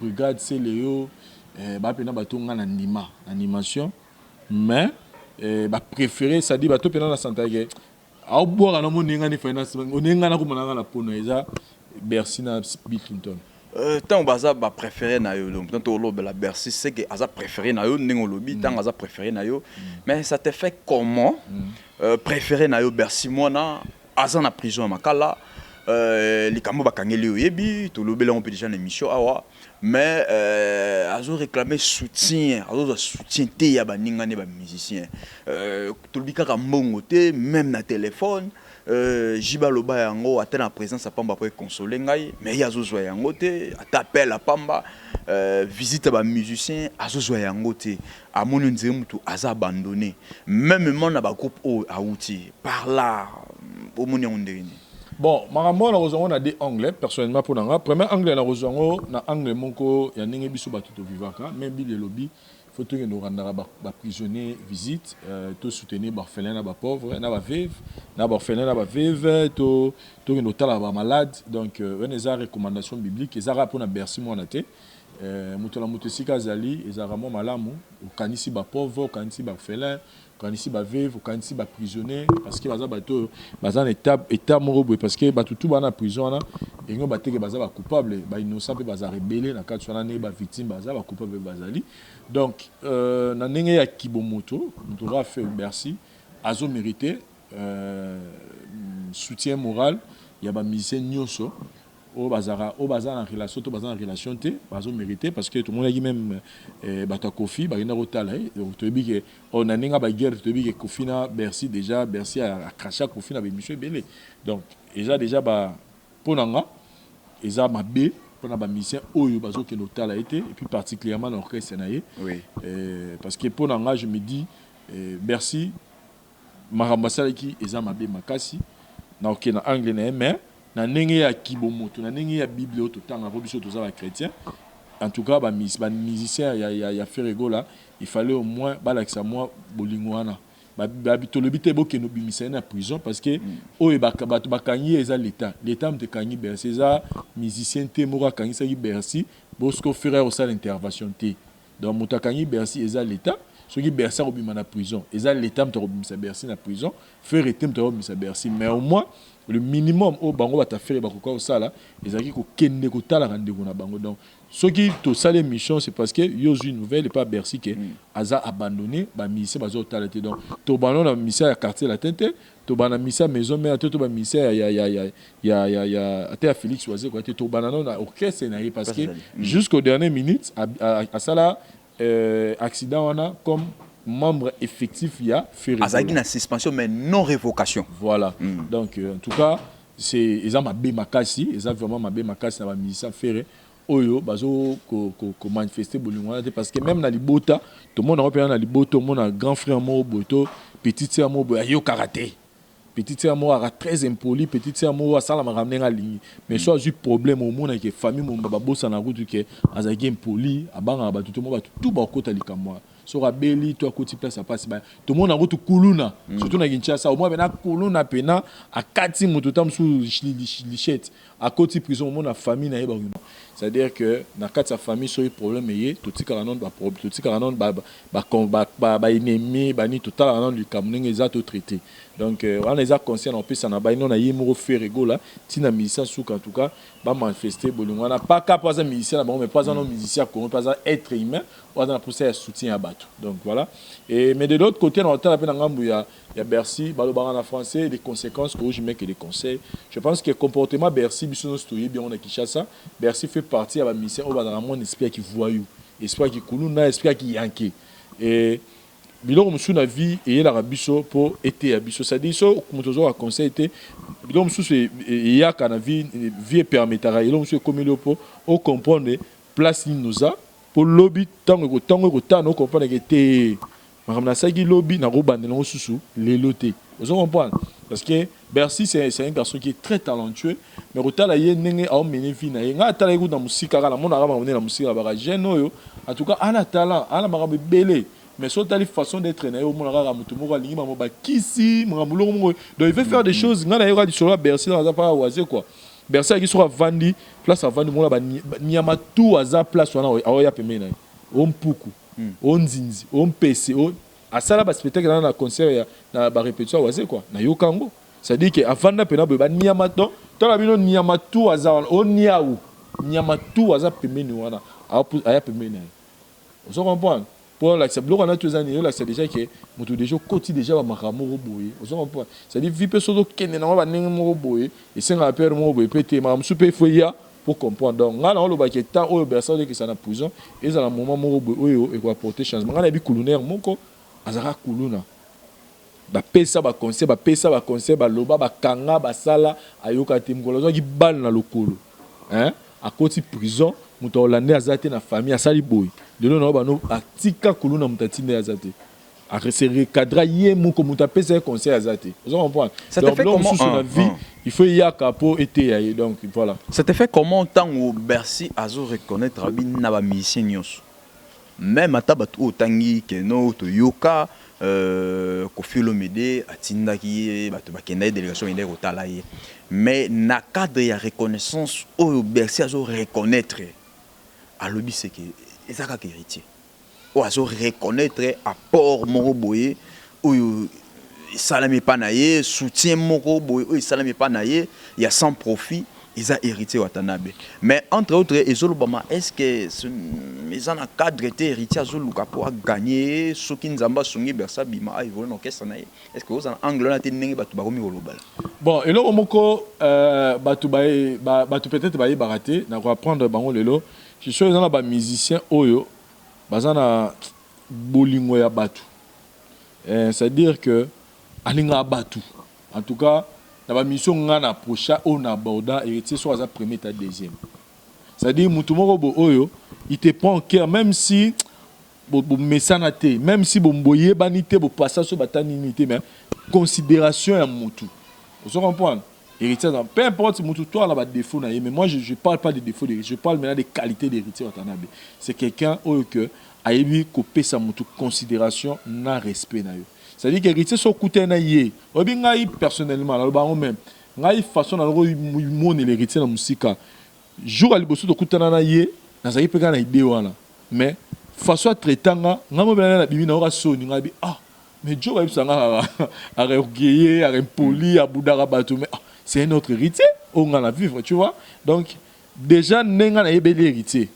brigade sele oyo, baa mpena bato nga na ndima na animation, mais bapréféré, c'est-à-dire bato mpena na santake aobwaka na moninga ni finance oninga na komona nga na pono eza Bercy na Bill Clinton. Ntango baza bapréféré na yo, donc ntango olobela Bercy, c'est que aza préféré na yo, ndenge olobi, ntango aza préféré na yo, mais ça te fait comment, préféré na yo Bercy Mwana aza na prison ya Makala, likambo bakangeli, oyebi, tolobeli yango mpe déjà na émission awa, mais azoréclame soutien, azozwa soutien te ya baninga ne bamusicien, tolobi kaka mbongo te, même na téléphone, jiba aloba yango ata na présence apamba po ekonsole ngai, mais ye azozwa yango te, ata appel apamba, visite ya bamusicien azozwa yango te. Amoni nzela mutu aza abandonné même na bagroupe oyo awuti par là. Omoni yango ndenge nini? Bon, makambo oyo nakozwa yango na deux angle. Personnellement, mpo na nga, premier angle, nakozwa yango na angle moko ya ndenge biso bato tovivaka. Mais Bible elobi: Faut tokende korandaka baprisonnier visite, tosoutenir baorphelin na bapauvre na baveuve, na baorphelin na baveuve, tokende kotala bamalade. Donc wana eza recommandation biblique, eza kaka mpona Bercy mwana te. Moto na moto esika azali, ezalaka mwa malamu okanisi bapauvre, okanisi baorphelin, okanisi baveuve, okanisi baprisonnier, parce que baza bato oyo baza na état moko boye, parce que bato tu baa na prison wana, elingi bateke baza bacoupable, bainnocent mpe baza rebele na kati wana, ndenge bavictime baza, bacoupable bazali. Donc na ndenge ya kibomoto, moto oyo afe Bercy azomérite soutien moral ya bamusicien nyonso oyo bazalaka, oyo baza na relation to baza na relation te, bazomérite, parce que tomonaki même bato ya Kofi bakenda kotala ye. Donc toyebi ke oyo na ndenge ya baguerre, toyebi ke Kofi na Bercy, déjà Bercy acracha Kofi na baémission ebele. Donc eza déjà ba mpo na nga eza mabe mpona bamusicien oyo bazokende kotala ye te, et puis particulièrement na orchestre na ye. Parce que mpo na nga, je me dis, Bercy, makambo asalaki eza mabe makasi na okende na angle na ye, mais na ndenge ya kibomoto, na ndenge ya Bible oyo totangaka biso, toza bachrétien, en tout cas bamusicien ya Ferre Gola, il fallait au moins balakisa mwa bolingo wana. Tolobi te bokende obimisa ye na prison, parce que oyo bato bakangi ye eza l'État. L'État moto ekangi Bercy, eza musicien te moko akangisaki Bercy bosco Ferre kosala intervention te. Donc moto akangi Bercy eza l'État. Soki Bercy akobima na prison, eza l'État moto akobimisa Bercy na prison, Ferre te moto akobimisa Bercy. Mais au moins le minimum oyo bango bato Ferre bakoka kosala ezalaki kokende kotalaka ndeko na bango. Donc soki tosali émission, c'est parce que yo ozwi nouvelle epa Bercy ke aza abandonné, bamusicien baza kotala te. Donc tobanda na musicien ya Quartier Latin te, tobanda musicien ya Maison Mère te, to bamusicien ya ate ya Félix Wazekwa te, tobanda nano na orchestre na ye, parce que jusqu'au dernier minute asala accident wana comme membre effectif ya Ferre. Azalaki na suspension mais non révocation. Voilà. Donc en tout cas, c'est eza mabe makasi, eza vraiment mabe makasi na bamusicien Ferre oyo bazo komanifeste bolingo wana te, parce que même na libota tomona yango mpena. Na libota omona grand frère moko boye to petite sœur moko boye ayokaka te, petite sœur moko aka très impoli, petite sœur moko asalamaka ndenge alingi, mais so azwi problème, omonake famille momba babosana kutu ke azalaki impoli, abangaka bato to mo bato tu bakota likambo wana. Soki abeli to akoti place apasi, tomona kutu kuluna, surtout na Kinshasa, omona pena kuluna pena akati moto ta mosusu lichette, akoti prison, omona famille na ye bakino. C'est-à-dire que na kati ya famille, soki problème eye, totikaka nano, totikaka nano baennemi bani, totalaka nano likambo ndenge eza, totraité. Donc wana eza conseil na opesa na baino na ye moko Ferre Gola, ntina musicien suka. En tout cas, bamanifeste bolingo wana, paka mpo aza musicien na bango, mais mpo aza no musicien ya Congo, mpo aza être humain oyo aza na mposa ya soutien ya bato. Donc voilà. Et mais de l'autre côté, na otala mpe na ngambu ya Bercy, balobaka na français: des conséquences corrigent mieux que des conseils. Je pense que comportement Bercy, biso nyonso toyebi yango na Kinshasa. Bercy fait partie ya bamusicien oyo bazalaka mwa esprit ya kivoyou, esprit ya kikuluna, esprit ya kiyanke. Et biloko mosusu na vie eyelaka biso mpo eteya biso, c'est-à-dire so moto ozwaka conseil te, biloko mosusu eyaka na vie, vie epermetaka eloko mosusu ekomeli yo mpo ocomprendre place nini oza, mpo lobi ntango ntango ekotana, ocomprendre ke te, makambo nasalaki lobi, nakobandela yango susu lelo te. Ozo comprendre? Parce que Bercy, c'est un garçon qui est très talentueux, mais kotala ye ndenge aomene vie na ye, ngai atala ye kuta na mosika kaka, namonaka makambo ndenge na mosika baka jeune oyo, en tout cas ana talent, ana makambo ebele, mais so otali façon d'être na ye, omona kaka moto moko alingi makambo bakisi, makambo longo moko. Donc il veut faire des choses. Ngai nayoka lisolo ya Bercy, aza mpa waze quoi. Bercy ayaki, soki avandi place avandi, mona banyama tu aza place wana, aoya pembeni na ye, o mpuku, o nzinzi, o mpese, o asala baspectacle wana na concert ya na barépétition ya waze quoi. Nayoka yango, c'est-à-dire ke avanda mpena boye, banyama, donc tala bino, nyama tu aza wana, o niau, nyama tu aza pembeni wana, aya pembeni na ye. Ozo comprendre? Mpo olakisa biloko wana to eza nini, olakisa déjà ke moto déjà okoti déjà bamakambo moko boye. Ozo comprendre? C'est-à-dire vie mpe soki okende nango bandenge moko boye, esengaka pere moko boye mpe te, makambo mosusu mpe efo ya pour comprendre. Donc ngai na olobaki état oyo Bercy olekisa na prison ezala moment moko boye oyo ekoapporte changement. Ngai nayebi kulunaire moko azalaka kuluna, bapesa baconseil, bapesa baconseil, baloba, bakanga, basala, ayoka te. Mokolo azwaki bale na lokolo, akoti prison, moto aholande aza te na famille, asali boye. Lelo na bano atika kuluna, moto atinda ye aza te, se recadra ye moko, moto apesa ye conseil aza te. Ozo comprendre? Donc biloko mosusu na vie, il faut eyaka mpo eteya ye. Donc voilà. Ça te fait comment ntango Bercy azo reconnaître abi na bamusicien nyonso? Même ata bato oyo otangi keno toyoka, Koffi Olomide atindaki ye, bato bakenda ye, délégation bakendaki kotala ye. Mais na cadre ya reconnaissance oyo Bercy azo reconnaître, alobi seke eza kaka Héritier oyo azo reconnaître apport moko boye oyo esalami epa na ye, soutien moko boye oyo esalami epa na ye ya sans profit, eza Héritier Watanabe. Mais entre autres ezolobama, est ce que eza na cadre te Héritier azoluka mpo aganye, soki Nzambe asungi, Bercy abima, aévolue na orchestre na ye? Est ce que oza na angle wana te, ndenge bato bakomi kolobala? Bon, eloko moko, bato peut-être bayebaka te, na koapprendre bango lelo. So eza na bamusicien oyo baza na bolingo ya bato, c'est-à-dire que alingaka bato. En tout cas, na bamission nga na approcha oyo na aborda Héritier, so aza premier ta deuxième, c'est-à-dire mutu moko bo oyo il te prend en cœur, même si bomesana te, même si boyebani te, bopasa so bata nini te, mais considération ya mutu, ozo comprendre? Héritier, peu importe mutu to ala badéfaut na ye, mais moi je parle pas des défauts d'Héritier, je parle maintenant des qualités d'Héritier Watanabe. C'est quelqu'un oyo que ayebi kopesa mutu considération na respect na yo. C'est-à-dire que Héritier, so okutani na ye, oyebi, ngai personnellement naloba yango, même ngai façon naloko monela Héritier na mosika, jour ya liboso tokutana na ye, nazalaki mpe kaka na idée wana, mais façon atraitanga ngai, mobela na bimi nayoka soni. Ngai bi ah, mais jo bayebisa nga kaka areorgueilleux, arempoli, abudaka bato, mais ah, c'est un autre Héritier oyo ngai na vivre, tu vois? Donc déjà ndenge ngai nayebeli Héritier,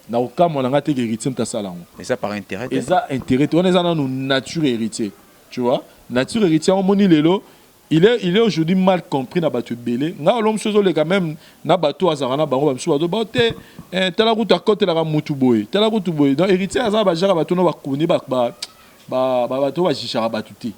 na kokamwa na ngai te ke Héritier moto asala yango. Eza par intérêt te? Eza intérêt te, wana eza nanu nature Héritier, tu vois? Nature Héritier yango omoni lelo, il est aujourd'hui mal compris na bato ebele. Ngai olo mosusu ezoleka même na bato azalaka na bango, bamosusu bazoba te, tala kutu akotelaka mutu boye, tala kutu boye. Donc Héritier aza na bajaka bato no bakoni, bato bajugeaka bato te,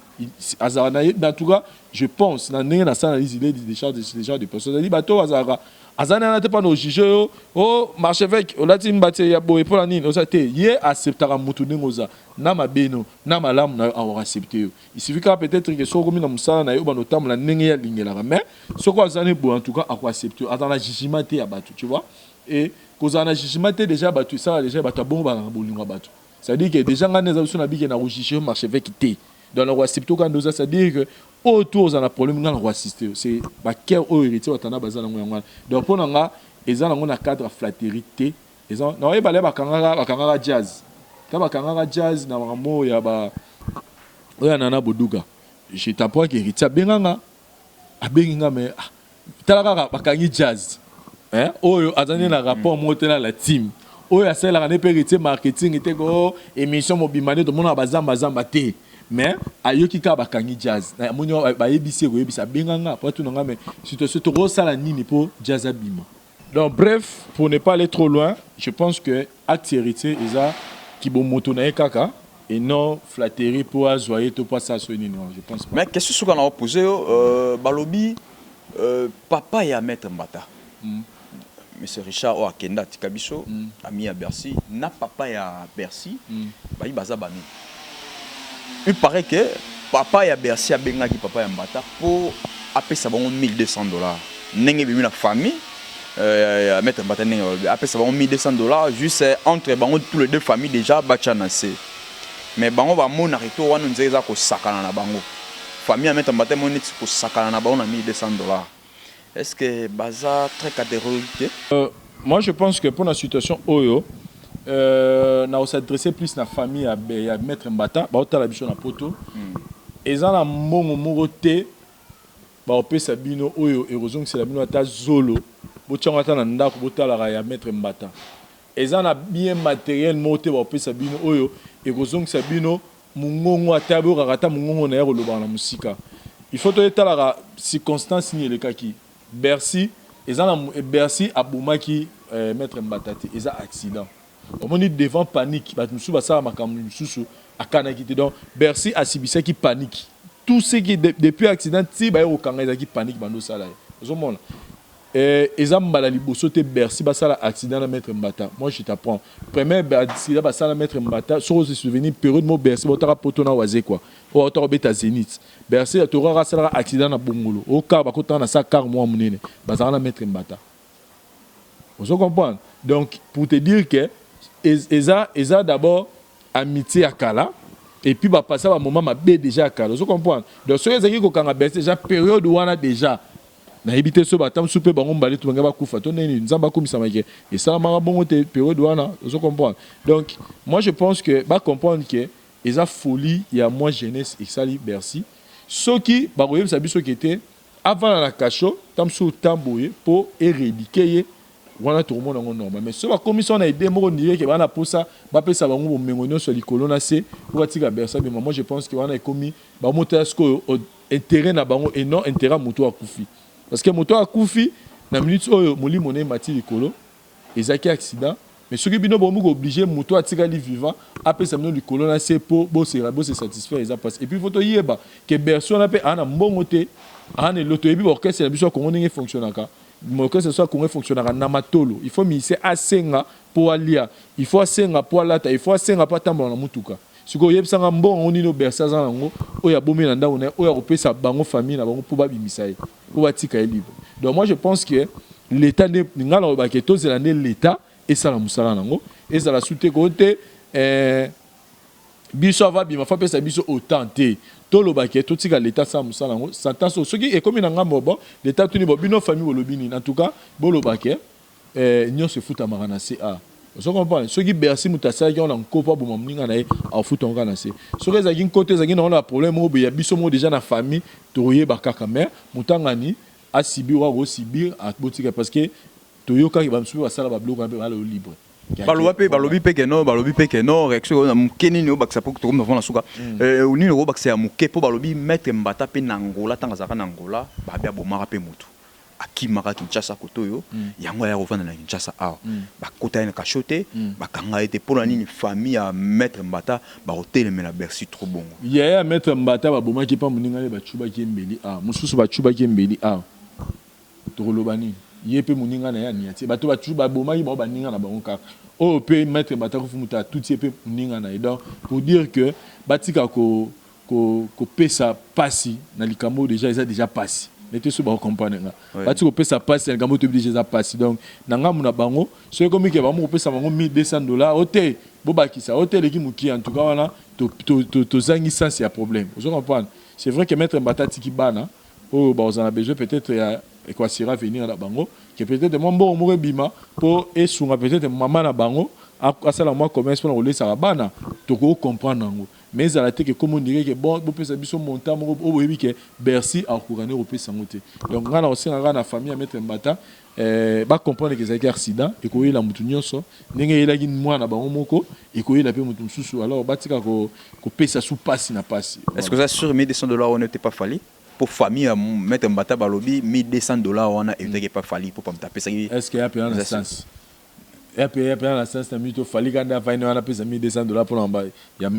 azalaka na ye. En tout cas, je pense, na ndenge nasala analyse, il est déjà de personne, c'est-à-dire bato azalaka, aza nana te mpona ojuge yo o marchevêque olati mbati ya boye mpona nini oza te. Ye acceptaka motu ndenge oza, na mabeno na malamu na yo, akoka accepte yo. Il suffit kaka peut-être ke soki okomi na mosala na ye, obanda otambola ndenge ye alingelaka, mais soki aza ne boye, en tout cas akoaccepte yo. Aza na jugement te ya bato, tu vois? Et kozala na jugement te déjà bato esala déjà bato abongo bazalaka bolingo ya bato. C'est-à-dire que déjà ngai nde eza biso na bike na kojuge yo marchevêque te, donc na koaccepte oka nde oza, c'est-à-dire que oyo to oza na problème, ngai na koassiste yo. C'est bacœur oyo Héritier Watana baza nango, yango wana. Donc mpo na nga, eza nango na cadre ya flatterie te. Eza na oyebale, bakangaka jazz ta, bakangaka jazz na makambo oyo ya ba oyo ya Nana Boduka. Je t'apprends que Héritier abenganga, abengi nga, mais ah, tala kaka bakangi jazz, hein? Oyo aza nde na rapport moko te na la team oyo asalelaka nde mpe Héritier marketing te, ko émission mobimba nde tomonaka bazambazamba te, mais ayoki kaka bakangi jazz, amoni bayebisi ye, koyebisa, abenganga po atuna nga, mais situation tokosala nini mpo jazz abima? Donc bref, pour ne pas aller trop loin, je pense que acte Héritier eza kibomoto na ye kaka et non flatterie mpo azwa ye to mpo asala so nini, je pense pas. Mais question suka na opose yo, balobi papa ya maître Mbata, monsieur Richard oyo akenda atika biso, ami ya Bercy na papa ya Bercy, bayi baza bami. Il paraît que papa ya Bercy abengaki papa ya Mbata mpo apesa bango 1200 $, ndenge ebimi na famille ya maître Mbata, ndenge balobi apesa bango 1200 $, juste entre bango tous les deux familles déjà batya na se. Mais bango bamonaka to wana nzela eza kosakana na bango, famille ya maître Mbata emoni neti kosakana na bango na 1200 $. Est ce que baza très catégorique te? Moi je pense que pour la situation oyo, na s'adresser plus na famille ya maître Mbata baotala biso na poto, eza na mbongo moko te baopesa bino oyo ekozongisela bino ata zolo, botiango ata na ndako botalaka ya maître Mbata. Eza na bien matériel moko te baopesa bino oyo ekozongisa bino mongongo, ata boyokaka ata mongongo na ye kolobaka na mosika. Il faut toyetalaka circonstance nini elekaki. Bercy eza na Bercy abomaki maître Mbata te, eza accident. Omoni, devant panique, bato mosusu basala makambo mosusu akanaki te. Donc Bercy asibisaki panique, tout ce qui depuis accident ti baye kokanga, ezalaki panique bando osala ye. Ozomona, eza mbala liboso te Bercy basala accident na maître Mbata. Moi je t'apprends, premier accident basala maître Mbata, soki ose souvenir, période mo Bercy baotaka poto na waze quoi, oyo aotaka kobeta Zénith, Bercy tokaka asalaka accident na Bongolo, okar bakotaka na sa car mwa monene, bazalaka na maître Mbata. Ozo comprendre? Donc pour te dire que Eza eza d'abord amitié ya kala et puis ba passa ba moment mabe déjà ya kala, ozo comprendre? Donc soki ezalaki kokanga Bercy déjà période wana déjà, nayebi te so bata mosusu mpe bango mibale to bange bakufa to ndenge nini. Nzambe akumisama ke esalamaka bongo te période wana, ozo comprendre? Donc moi je pense que bacomprendre ke eza folie ya mwa jeunesse esali Bercy. Soki bakoyebisa biso ke te, avanda na cachot ta mosusu ta boye mpo eréduquer ye wana, tokomona yango normal. Mais soki bakomisi wana idée moko ndire ke baa na posa bapesa bango bomengo nyonso ya likolo na se mpo batika Bercy abima, moi je pense ke wana ekomi bamotala sikoyo intérêt na bango et non intérêt ya moto akufi, parce que moto akufi na minute oyo molimo na ye mati likolo, ezalaki accident. Mais soki bino bokomi koobliger moto atikali vivant apesa bino likolo na se mpo bose satisfaire, eza mpasi. Et puis faut toyeba ke Bercy wana mpe aa na mbongo te, aa na elo. Toyebi baorchestre na biso ya Kongo ndenge efonctionnaka. Orchestre so ya Kongo efonctionnaka na matolo. Il faut musicien asenga mpo alia, il faut asenga mpo alata, il faut asenga mpo atambola na mutuka. Sikoyo oyebisanga mbongo yango nini Bercy aza nango oyo abomi na ndako na ye, oyo akopesa bango, famille na bango, mpo babimisa ye, mpo batika ye libre? Donc moi je pense que l'état nde, ngai nalobaka, tozela nde l'état esala mosala nango, ezala su te ko te biso ava bima fa apesa biso autant te. Tolobaki totika l'état asala mosala yango. Sentence oyo soki ekomi na ngambo, bon, l'état tuni bo bino famille bolobi nini? En tout cas bolobaki nyonso efutamaka na ca, ozo comprendre? Soki Bercy moto asalaki yango na nko mpo aboma moninga na ye, afuta yango kaka na se. Soki ezalaki nko te, ezalaki nango na problème moko boye ya biso moko déjà na famille, tokoyeba kaka. Mais motangani asubir oyo akosubir, abotika, parce que toyokaki bamosusu mpe basala babiloko wana mpe bala libre. Baloba mpe, balobi mpe ke non, balobi mpe ke non. Réaction na moke nini obakisa mpo tokomi na suka? Nini okobakisa ya moke? Mpo balobi maître Mbata mpe na Angola, ntango azalaka na Angola, babi abomaka mpe motu, akimaka Kinshasa kote oyo yango aya kovanda na Kinshasa awa, bakota ye na cachot te, bakanga ye te. Mpo na nini famille ya maître Mbata bakotelemela Bercy trop bongo? Yaya ya maître Mbata babomaki mpa moninga nde bacubaki ye mbeli awa, mosusu bacubaki ye mbeli awa. Tokoloba nini? Ye mpe moninga na ye ania tie bato babomaki bango, baninga na bango kaka oyo mpe maître Mbata kufu, moto atuti ye mpe moninga na ye. Donc pour dire que batika kopesa pasi na likambo oyo déjà eza déjà pasi nete so bakocomprendre nga. Bati kopesa pasi na likambo oyo toyebi déjà eza pasi. Donc na ngambu na bango, soki ekomi ke bango kopesa bango 1200 $, o te, bobakisa, o te, eleki mokie. En tout cas wana tozangi sens ya problème, ozo comprendre? C'est vrai que maître Mbata atiki bana oyo bazala na besoin peut-être ya ekoassurer avenir na bango, ke peut-être mwa mbongo moko ebima mpo esunga peut-être mama na bango asala mwa commerce mpona kolesaka bana, tokoki comprendre yango. Mais ezala te ke comme on dirait ke bon, bopesa biso montant moko oyo boyebi ke Bercy akoka nde kopesa yango te. Donc ngai na kosenga kaka na famille ya maître Mbata bacomprendre ke ezalaki accident, ekoyela motu nyonso ndenge eyelaki mwana na bango moko, ekoyela mpe motu mosusu. Alors batika kopesa su pasi na pasi. Est-ce que ça sur 1200 $ wana te pas Fally? Pour famille ya maître Mbata, balobi 1200 $ wana ezalaki pas Fally mpo moto apesaki. Est ce que ya mpenza na sens, ya mpenza na sens na minute Fally kanda afai wana apesa 1200 $ mpona ba ya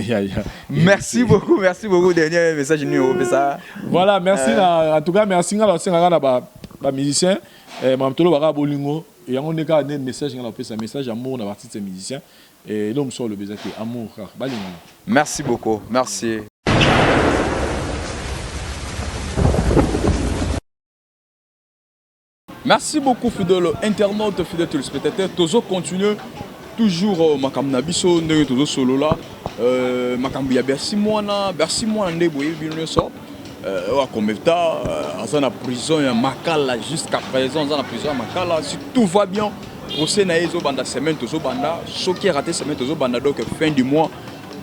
Merci beaucoup, merci beaucoup. Dernier message nini opesa? Voilà, merci na, en tout cas merci. Nga nasengaka na bamusicien makambo tolobaka bolingo yango nde kaka nde message nga napesa, message amour na baartiste musicien. Eloko mosusu aloba eza te, amour kaka, balingana. Merci beaucoup, merci. Merci beaucoup, fidèle internaute, fidèle téléspectateur. Tozo continuer toujours makambo na biso ndenge tozo solola makambo ya Bercy Mwana. Bercy Mwana nde boyebi bino nyonso oyo akometa aza na prison ya Makala jusqu'à présent, aza na prison ya Makala. Si tout va bien, procès na ye ezobanda semaine tozobanda. Soki raté semaine tozobanda, donc fin du mois,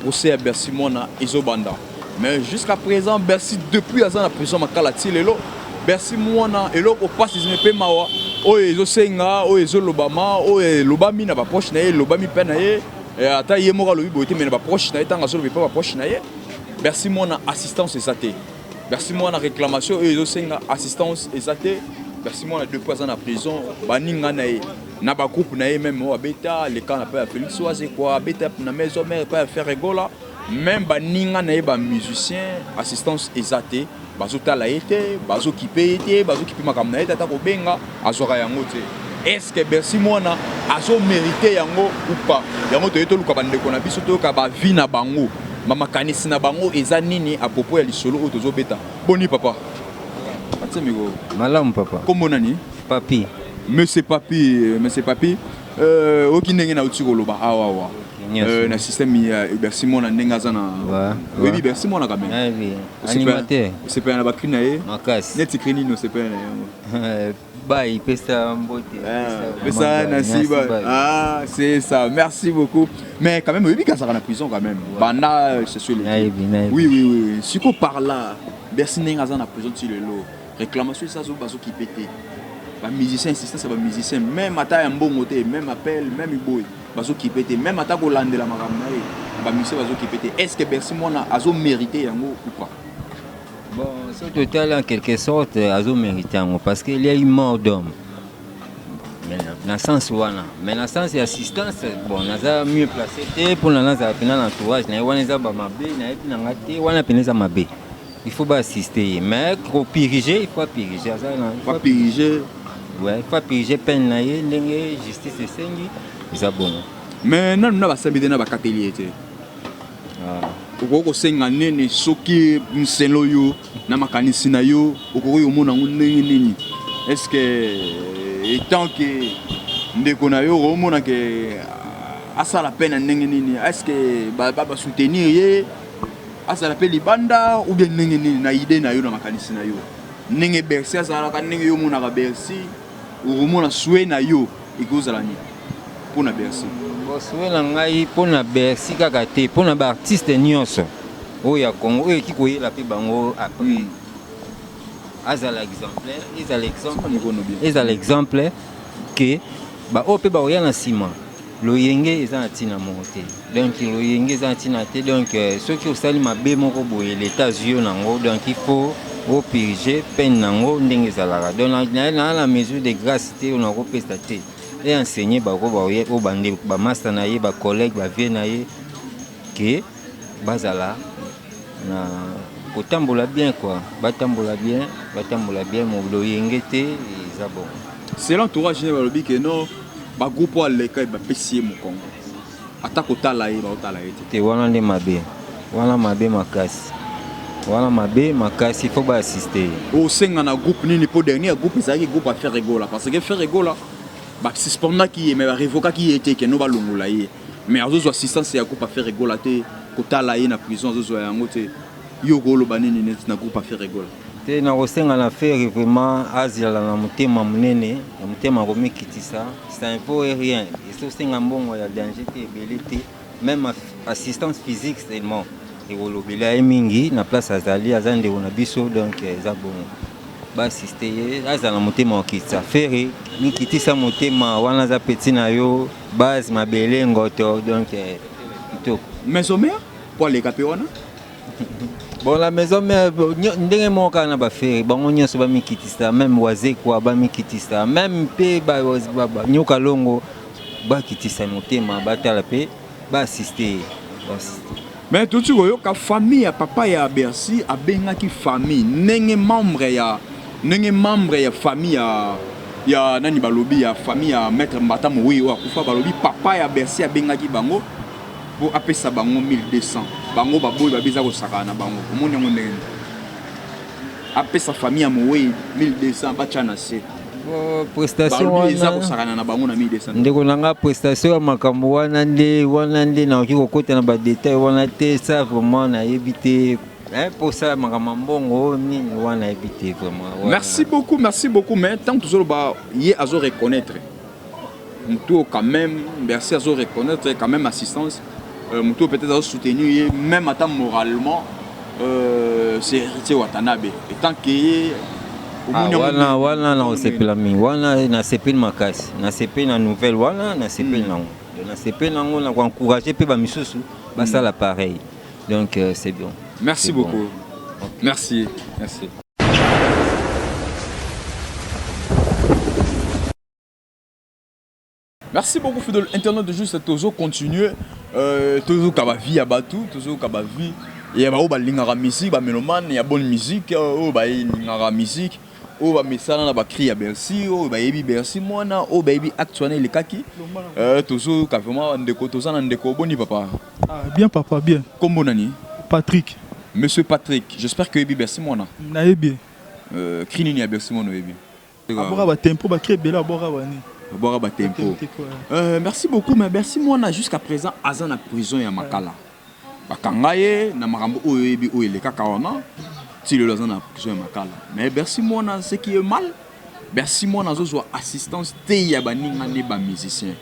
procès ya Bercy Mwana ezobanda. Mais jusqu'à présent, Bercy depuis aza na prison Makala ti lelo, Bercy Mwana eloko pasi mpe mawa oyo ezosenga, oyo ezolobama, oyo elobami na baproche na ye, elobami mpe na ye, ata ye moko alobi boye te, mais na baproche na ye, ntango azoloba epa baproche na ye, Bercy Mwana assistance eza te. Bercy Mwana réclamation oyo ezosenga assistance eza te. Bercy Mwana depuis aza na prison, baninga na ye na bagroupe na ye même oyo abeta leka na pa ya Félix Wazekwa, abeta na Maison Mère epai ya Ferre Gola, même baninga na ye bamusicien, assistance eza te. Bazotala ye te, bazokipe ye te, bazokipe makambo na ye te, ata kobenga azwaka yango te. Est ce que Bercy Mwana azomérite yango ou pas? Yango toye toluka bandeko na biso, toyoka baavis na bango, bamakanisi na bango eza nini à propos ya lisolo oyo tozobeta. Boni papa? Atie micro. Malamu papa. Kombo nani? Papi. Monsieur Papi, monsieur Papi. Euh, oyoki ndenge nauti koloba awa awa euh, na système ya Bercy Mwana ndenge aza na oyebi Bercy Mwana quand même osepela na bacri na ye neti cri nini osepela na yango? Bai pesa mbote. Pesa nasiba. Ah, c'est ça. Merci beaucoup. Mais quand même, oyebi kazaka na prison quand même. Banda c'est sur les. Oui oui oui. Siko par là, Bercy ndenge aza na prison ti lelo. Réclamation ça zo bazo kipete. Ba musiciens insistance ba musiciens même ata ya mbongo te, même appel, même boy bazo kipe te, même ata kolandela makambo na ye. Ba musiciens bazo kipe te. Est-ce que Bercy Mwana azo mériter yango ou pas? Bon, ce total en quelque sorte azo mériter yango parce qu'il y a eu mort d'homme. Mais na sens wana, mais na sens ya assistance, bon, naza mieux placé te mpona nazala mpena na entourage na ye wana eza bamabe nayebi na nga te wana mpena eza mabe. Il faut ba assister ye mais ko puriger, il faut puriger aza na Pas puriger. Ouais, il faut puriger peine na ye ndenge justice esengi eza bongo. Mais nanu na basambi te na bakateli ye te. Okoki kosenga nini soki nselo yo na makanisi na yo okoki komona yango ndenge nini? Est-ce que étant que ndeko na yo okomona ke asala peine na ndenge nini? Est-ce que ba ba soutenir ye azala mpe libanda ou bien ndenge nini na idée na yo na makanisi na yo ndenge Bercy azalaka ndenge yo omonaka Bercy okomona souhait na yo ekozala nini mpona Bercy? Bon, souhait na ngai mpona Bercy kaka te, mpona baartiste nyonso oyo ya Congo oyo eki koyela mpe bango après azala exemplaire, ezala exemple, ezala exemple ke baoyo mpe bakoya na nsima loyenge eza na ntina moko te. Donc loyenge eza na ntina te. Donc soki osali mabe moko boye leta azwi yo nango, donc il faut opurge peine nango ndenge ezalaka. Donc na na mesure de grâce te oyo nakopesa te e enseigner bango baoye oyo bande bamasta na ye bacollègue bavie na ye ke bazala na kotambola bien quoi, batambola bien, batambola bien loyenge te eza bon. C'est l'entourage ne balobi ke non bagroupe oyo aleka bapesi ye mokongo ata kotala ye baotala ye te. Te wana nde mabe, wana mabe makasi, wana mabe makasi, faut baassiste ye. Osenga na groupe nini mpo dernier groupe ezalaki groupe ya Ferre Gola parce que Ferre Gola basuspendaki ye mais barevokaki ye te keno balongola ye mais azozwa assistance ya groupe ya Ferre Gola te kotala ye na prison azozwa yango te. Yo okoloba nini neti na groupe ya Ferre Gola? Te nakosenga na Ferre vraiment azala na motema monene, na motema komikitisa, ça ne vaut rien. Ezosenga mbongo ya danger te ebele te, même assistance physique seulement ekolobela ye mingi na place azali, aza ndeko na biso donc eza bongo. Baassiste ye, azala na motema kokitisa. Ferre mikitisa motema wana aza petit na yo, base mabele ngoto donc kitoko. Maison mère po aleka mpe wana. Bon, la maison mère ndenge moko kaka na baFerre bango nyonso bamikitisa, même Wazekwa bamikitisa, même mpe Nyoka Longo bakitisa motema, batala mpe baassiste ye. Mais toti koyoka famille ya papa ya Bercy abengaki famille ndenge membre ya ndenge membre ya famille ya nani balobi ya famille ya maître Mbata Mowi oyo akufa balobi papa ya Bercy abengaki bango mpo apesa bango 1200 bango baboyi babi eza kosakana na bango. Omoni yango ndenge nini apesa famille ya Mowi 1200 batya na se? Prestation balobi eza kosakana na bango na 1200. Ndeko na nga, prestation ya makambo wana nde wana nde nakoki kokota na badetail wana te, ça vraiment nayebi te mposa makambo ya mbongo nini wana nayebi te vraiment. Merci beaucoup, merci beaucoup. Mais tant tozoloba ye azo reconnaître motu oyo quand même Bercy azo reconnaître quand même assistance, motu oyo peut-être azo soutenir ye même ata moralement, c'est Héritier Watanabe étant que ye wana wana nakosepela mingi wana, nasepeli makasi, nasepeli na nouvelle wana, nasepeli nango, nasepeli nango, na koencourage mpe bamisusu basala pareil, donc c'est bon. Merci beaucoup bon. Okay. Merci, merci. Merci beaucoup fidèle internaute de juste toujours continuer toujours kaba vie ya batu, toujours kaba vie ya bao balingaka musique, ba mélomane ya bonne musique oyo balingaka musique oyo bamesana na bacri ya Bercy oyo bayebi Bercy mwana oyo bayebi acte wana elekaki. Tozoyoka vraiment ndeko, toza na ndeko. Boni papa? Ah, bien papa, bien. Kombo nani? Patrick. Monsieur Patrick, j'espère que oyebi Bercy mwana. Nayebi. Cri nini ya Bercy mwana oyebi? Aboka batempo, bacri ebele aboka bani. Babwaka batempo. Merci beaucoup, mais Bercy Mwana jusqu'à présent aza na prison ya Makala. Bakanga ye na makambo oyo oyebi oyo elekaka wana, ti lelo aza na prison ya Makala. Mais Bercy Mwana, ce qui est mal, Bercy Mwana azozwa assistance te ya baninga ne bamusicien,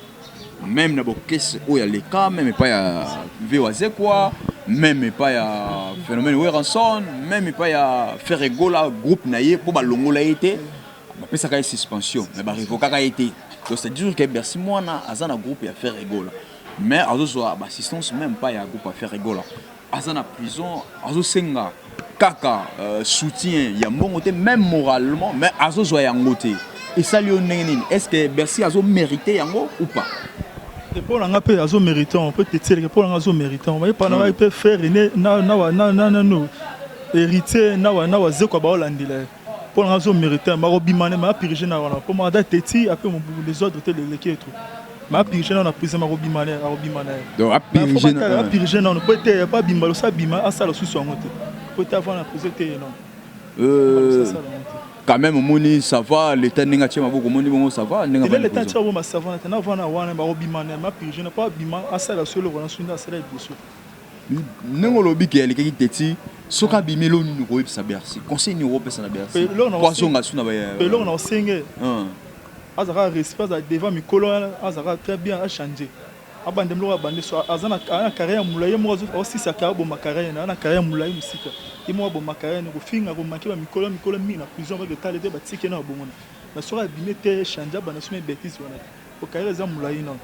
même na bokese oyo aleka, même epai ya V Wazekwa, même epai ya Phénomène Werrason, même epai ya Ferre Gola, groupe na ye, mpo balongola ye te. Bapesaka ye suspension, mais barevokaka ye te. Donc c'est dire que Bercy Mwana aza na groupe ya Ferre Gola, mais azozwa baassistance même pas ya groupe ya Ferre Gola. Aza na prison, azosenga kaka soutien ya mbongo te, même moralement, mais azozwa yango te. Esali yo ndenge nini? Est ce que Bercy azomérite yango ou pas? Mpo na nga mpe azomérite, mpo tetieleke, mpo na nga azomérite. Bayepa na ngai mpe Ferre nano Héritier na Wazekwa baolandela ye. Mpo na nga azomérite, bakobima ne maapurge na wana, mpo mada teti ape les ordres te leleki eto maapurge nano na prison, bakobima ne, akobima na ye. Donc apurge? Apurge nano po ete po abima, loso abima, asala susu yango te, po ete avant na prison te ye nano. Quand même omoni ça va, l'état ndenge atie maboko, omoni bongo ça va ndenge? Ele l'état atie maboko, ça va te na vana wana. Bakobima ne mapurge na po abima, asala so eloko na so nde asala liboso. Ndenge olobi ke alekaki teti, soki abimi, elo nini okoyebisa Bercy? Conseil nini okopesa na Bercy po azonga su na? Eloko na osenge, azalaka respect, azala devant mikolo wana, azalaka très bien, achange, abande biloko abande so. Aza na carrière ya molai, ye moko aosisaka aboma carrière na, na carrière ya molai mosika. Ye moko aboma carrière na kofinga, komaki bamikolo mikolo mingi na prison, baketala te, batiki ye na babongona. Mais soki abimi te, change, abanda so bêtise wana te, po carrière eza molai nano.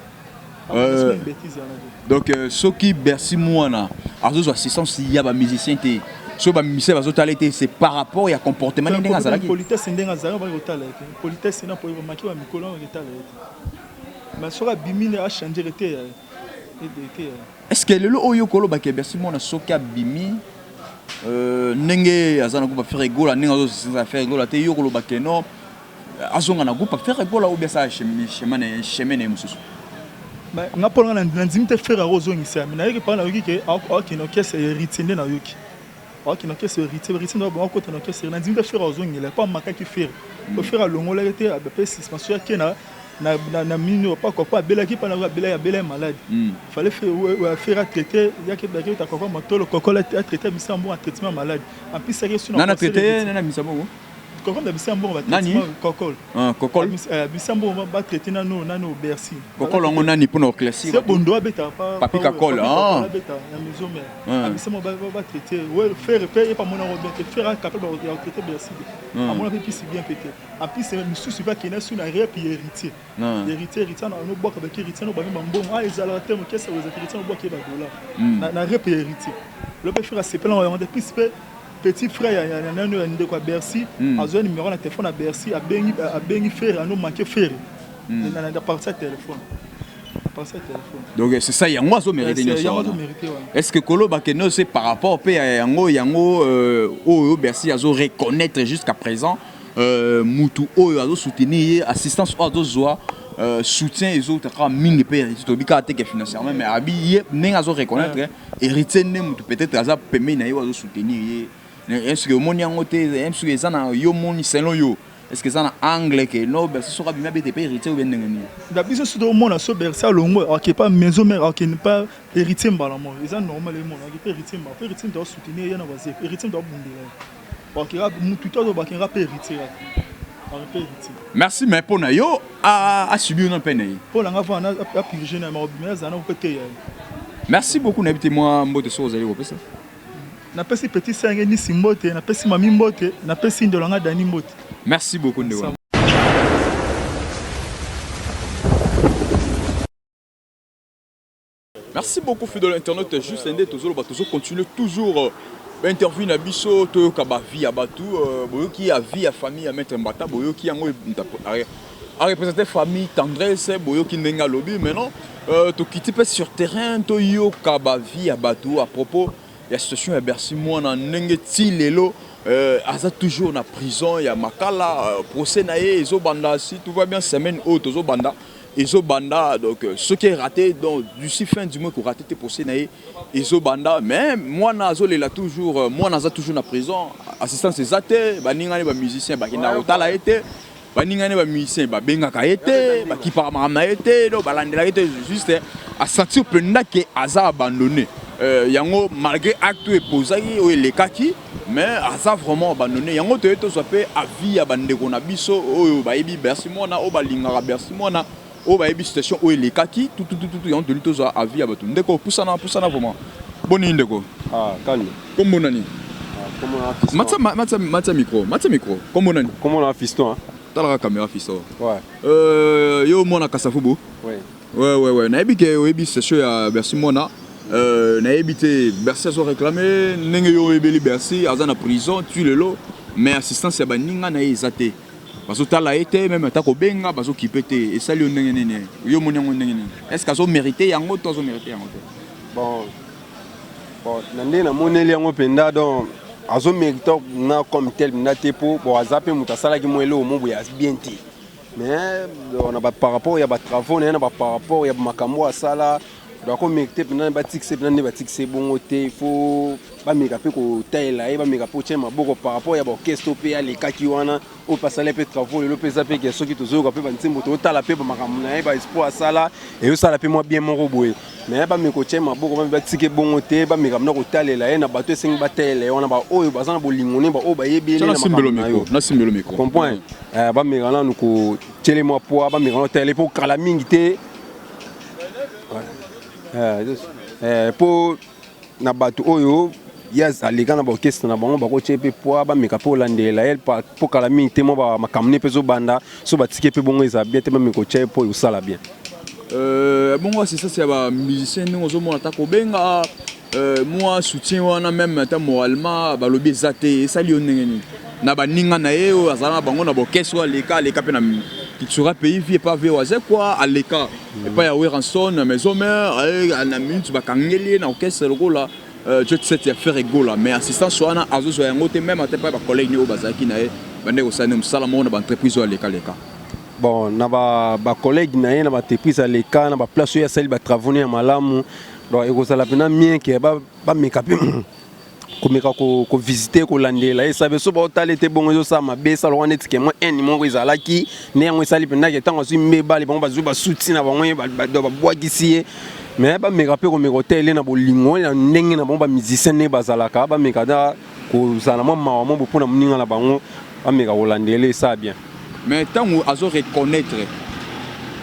Donc soki Bercy Mwana azozwa assistance ya bamusicien te, soki bamusicien bazotala te, c'est par rapport ya comportement ndenge azalaki? Politesse ndenge azalaki, baki kotala ye te. Politesse na maki bamikolo, baketala ye te. Mais soki abimi nde achange te te. Est ce que lelo oyo kolobaka Bercy Mwana soki abimi, ndenge aza na groupe Ferre Gola, ndenge azosisa Ferre Gola te, yo kolobaka non, azonga na groupe Ferre Gola ou bien asala chemin na ye mosusu? Nga mpo nga nandimi te Ferre akozongisa. Me nayoki mpa nayoki ke akokende orchestre Héritier, nde nayoki akokende orchestre Héritier. Héritier nde akota na orchestre. Nandimi te Ferre azongela, mpo amakaki Ferre, po Ferre alongolaki te, ape suspension ake na mini pa koko abelaki, mpa nayoki abelaki, abelaki malade, fallait Ferre atraité, yaki baketa koko matolo, koko atraité misa mbongo, traitement malade, en plus yaki su. Nana traité nana misa mbongo? Kokol na bisa mbongo. Nani? Kokol. Kokol. Bisa mbongo, batraité nano Bercy. Kokol yango nani, mpona oclassir? Se bondo abeta. Papi Kakol. Abeta na maison mère, abisa mbongo, batraité Ferre mpe ye pa mona yango bien te. Ferre capable ya kotraité Bercy te, amona mpe pisi bien mpe te. En plus misusu mpe akende su na rep Héritier. Héritier nobwaka baki Héritier, nobaki bambongo ah ezalaka te mokesa ezalaka Héritier, nobwaki ye badola na rep ya Héritier. Lo mpe Ferre asepelanga yango te. Plus mpe petit frère ya nano ya ndeko ya Bercy azwa numéro na téléphone ya Bercy, abengi Ferre, ano manqué Ferre na partie ya téléphone, partie ya téléphone. Donc c'est ça, yango azomérite nyonso wana. Est ce que koloba ke no, c'est par rapport mpe ya yango oyo Bercy azo reconnaître jusqu'à présent, mutu oyo azosoutenir ye, assistance oyo azozwa, soutien ezouta kaka mingi mpe Héritier, toyebi kaka te ke financièrement, mais abi ye ndenge azo reconnaître Héritier nde mutu peut-être aza pembeni na ye oyo azosoutenir ye. Est ce que omoni yango te? Est ce que eza na yo moni, selon yo, est ce que eza na angle ke no, Bercy soki abimi abete mpe Héritier ou bien ndenge nini? Na biso so tomona so Bercy alongo, ake pa maison mère, akende pa Héritier mbala moko, eza normal. Emona ake pa Héritier mbala, po Héritier moto asoutenir ye na Wazekwa, Héritier moto abundela ye, bakeka mutu te, bakenda mpe Héritier kaka, ake mpe Héritier. Merci, mais mpo na yo asubi yo na mpe na ye? Mpo na nga vana apurge na makobima, azala na mpe te ya ye. Merci beaucoup. Nayebi te mwa mbote soki ozali kopesa. Napesi petit sange nisi mbote, napesi mami mbote, napesi ndolo nga Dani mbote. Merci beaucoup ndeko. Merci beaucoup, fidèle internaute. Juste nde tozoloba, tozocontinue toujours bainterview na biso, toyoka bavie ya bato. Boyoki ya vie ya famille ya maître Mbata, boyoki yango areprésente famille Tendresse, boyoki ndenge alobi. Maintenant tokiti mpe sur terrain, toyoka bavie ya bato à propos ya situation ya Bercy Mwana, ndenge ti lelo aza toujours na prison ya Makala. Procès na ye ezobanda, si tout va bien, semaine oyo tozobanda, ezobanda. Donc soki eraté, donc d'ici fin du mois ekoraté te, procès na ye ezobanda. Mais mwana azolela toujours, mwana aza toujours na prison, assistance eza te, baningani bamusicien bakendaka kotala ye te. Baninga ne ba musiciens babengaka ye te, bakipaka makambo na ye te, donc balandelaka ye te, juste asentir mpenza ke aza abandonné. Yango malgré acte oyo epozaki, oyo elekaki, mais aza vraiment abandonné. Yango toye tozwa mpe avis ya bandeko na biso oyo bayebi Bercy Mwana, oyo balingaka Bercy Mwana, oyo bayebi situation oyo elekaki tutututu. Yango toli tozwa avis ya bato. Ndeko, pusana, pusana vraiment. Boni ndeko? Ah, kani. Kombo nani? Ah, kombo na fiston. Matsa, matsa, matsa micro, matsa micro. Kombo nani? Kombo na fiston, hein? Talaka caméra, fiston. Ouais. Yo mwana Kasavubu? Ouais. Ouais, nayebi ke oyebi situation ya Bercy Mwana. Nayebi te, Bercy azo réclamer ndenge yo oyebeli. Bercy aza na prison tu lelo, mais assistance ya baninga na ye eza te, bazotala ye te, même ata kobenga bazokipe te. Esali yo ndenge nini? Yo omoni yango ndenge nini? Est ce que azomérite yango to azomérite yango te? Bon, na ndenge namoneli yango mpenza, donc azomérite na comme tel mpenza te, mpo bon, aza mpe moto asalaki mwa eloko mo boye ya bien te, mais donc, na par rapport ya batravaux na ye, na par rapport ya makambo oyo asala, donc akomérite mpenza batikise mpenza nde batikise bongo te. Il faut bameka mpe kotalela ye, bameka mpe kotia maboko par rapport ya baorchestre mpe alekaki wana, oyo mpe asala mpe travaux. Lelo mpe eza mpe ke soki tozoyoka mpe banzembo, totala mpe bamakambo na ye, baespoir asala, eyosala mpe mwa bien moko boye. Mais bameka kotia maboko, bame batike bongo te, bameka mna kotalela ye na bato esengi batalela ye wana, baoyo baza na bolingo ne, baoyo bayebi ye na makambo na yo. Nasimbelo micro. Comprend, bameka nanu kotiele mwa poids, bameka nanu kotalela ye mpo kala mingi te, mpo na bato oyo ye aleka na baorchestre na bango, bakotia mpe poids, bameka mpe olandela ye mpo kala mingi te mwa makambo ne mpe ezobanda. So batiki mpe bongo, eza bien te. Bameka kotia ye mpo ekosala bien. Bongo assistance ya bamusicien, ndenge ozomona, ata kobenga, mwa soutien wana, même ata moralement, balobi eza te. Esali yo ndenge nini na baninga na ye oyo azala na bango na bokese, oyo aleka mpe na Cultura Pays Vie epa ve Wazekwa, aleka epai ya Werrason Maison Mère, na minute bakangeli ye na orchestre lokola Jet Set ya Ferre Gola, mais assistance wana azozwa yango te, même ata epai bacollègue ne oyo bazalaki na ye, bandeko kosala nde mosala moko na baentreprise oyo alekaleka? Bon, na bacollègue na ye na baentreprise aleka, na baplace oyo asali batravaux ne ya malamu, donc ekozala mpena bien ke bameka mpe komeka kovisite, kolandela ye. Sabe so baotala ete bongo ezosala mabe, esala wana neti ke mwa haine moko ezalaki nde yango esali mpenza ke ntango azwi mbebale, bango bazwi basuti na bango, babwakisi ye. Mais bameka mpe komeka kotala ye na bolingo na ndenge na bango bamusicien ndenge bazalaka, bameka da kozala mwa mawa mwa bo mpona moninga na bango, bameka kolandela, esala bien. Mais ntango azo reconnaître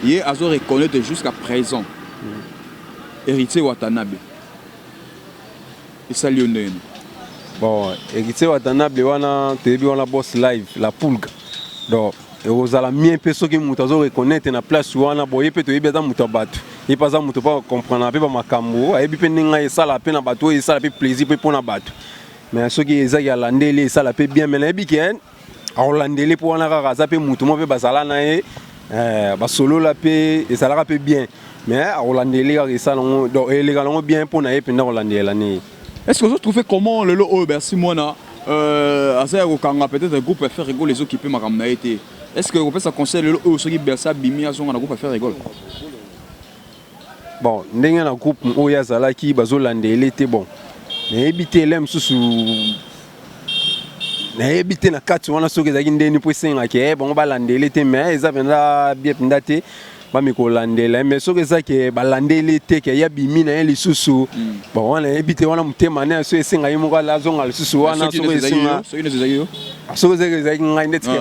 ye, azo reconnaître jusqu'à présent Héritier Watanabe, esali yo ndenge nini? Bon, Héritier Watanabe wana toyebi wana, boss live la pulga, donc ekozala bien mpe soki moto azo reconnaître na place wana boye mpe toyebi aza moto ya bato, ye mpe aza moto mpo comprendre mpe bamakambo, ayebi mpe ndenge esala mpe na bato oyo esala mpe plaisir mpe mpona bato. Mais soki ezaki alandeli, esala mpe bien. Mais nayebi ke akolandeli mpo wana kaka aza mpe motu moko mpe bazala na ye, basolola mpe, ezalaka mpe bien. Mais akolandeli kaka, esala yango, donc eleka nango bien mpo na ye mpenza kolandela ne. Est ce que ozotrouve comment lelo oyo Bercy Mwana aza ya kokanga, peut-être groupe ya Ferre Gola ezokipe makambo na ye te? Est ce que kopesa conseil lelo oyo, soki Bercy abimi, azonga na groupe ya Ferre Gola? Bon, ndenge na groupe oyo azalaki bazolandela te, bon, nayebi te. Ele mosusu nayebi te na kati wana soki ezalaki ndeni mpo esengaki bango balandele te. Mais eza mpenza bien mpenza te bami kolandela. Mais soki eza ke balandeli te, ke ya bimi na ye lisusu, bon, wana nayebi te. Wana motema ne so esenga ye moko azonga lisusu wana. Soki esenga, soki ezalaki ezalaki ngai ndeti ke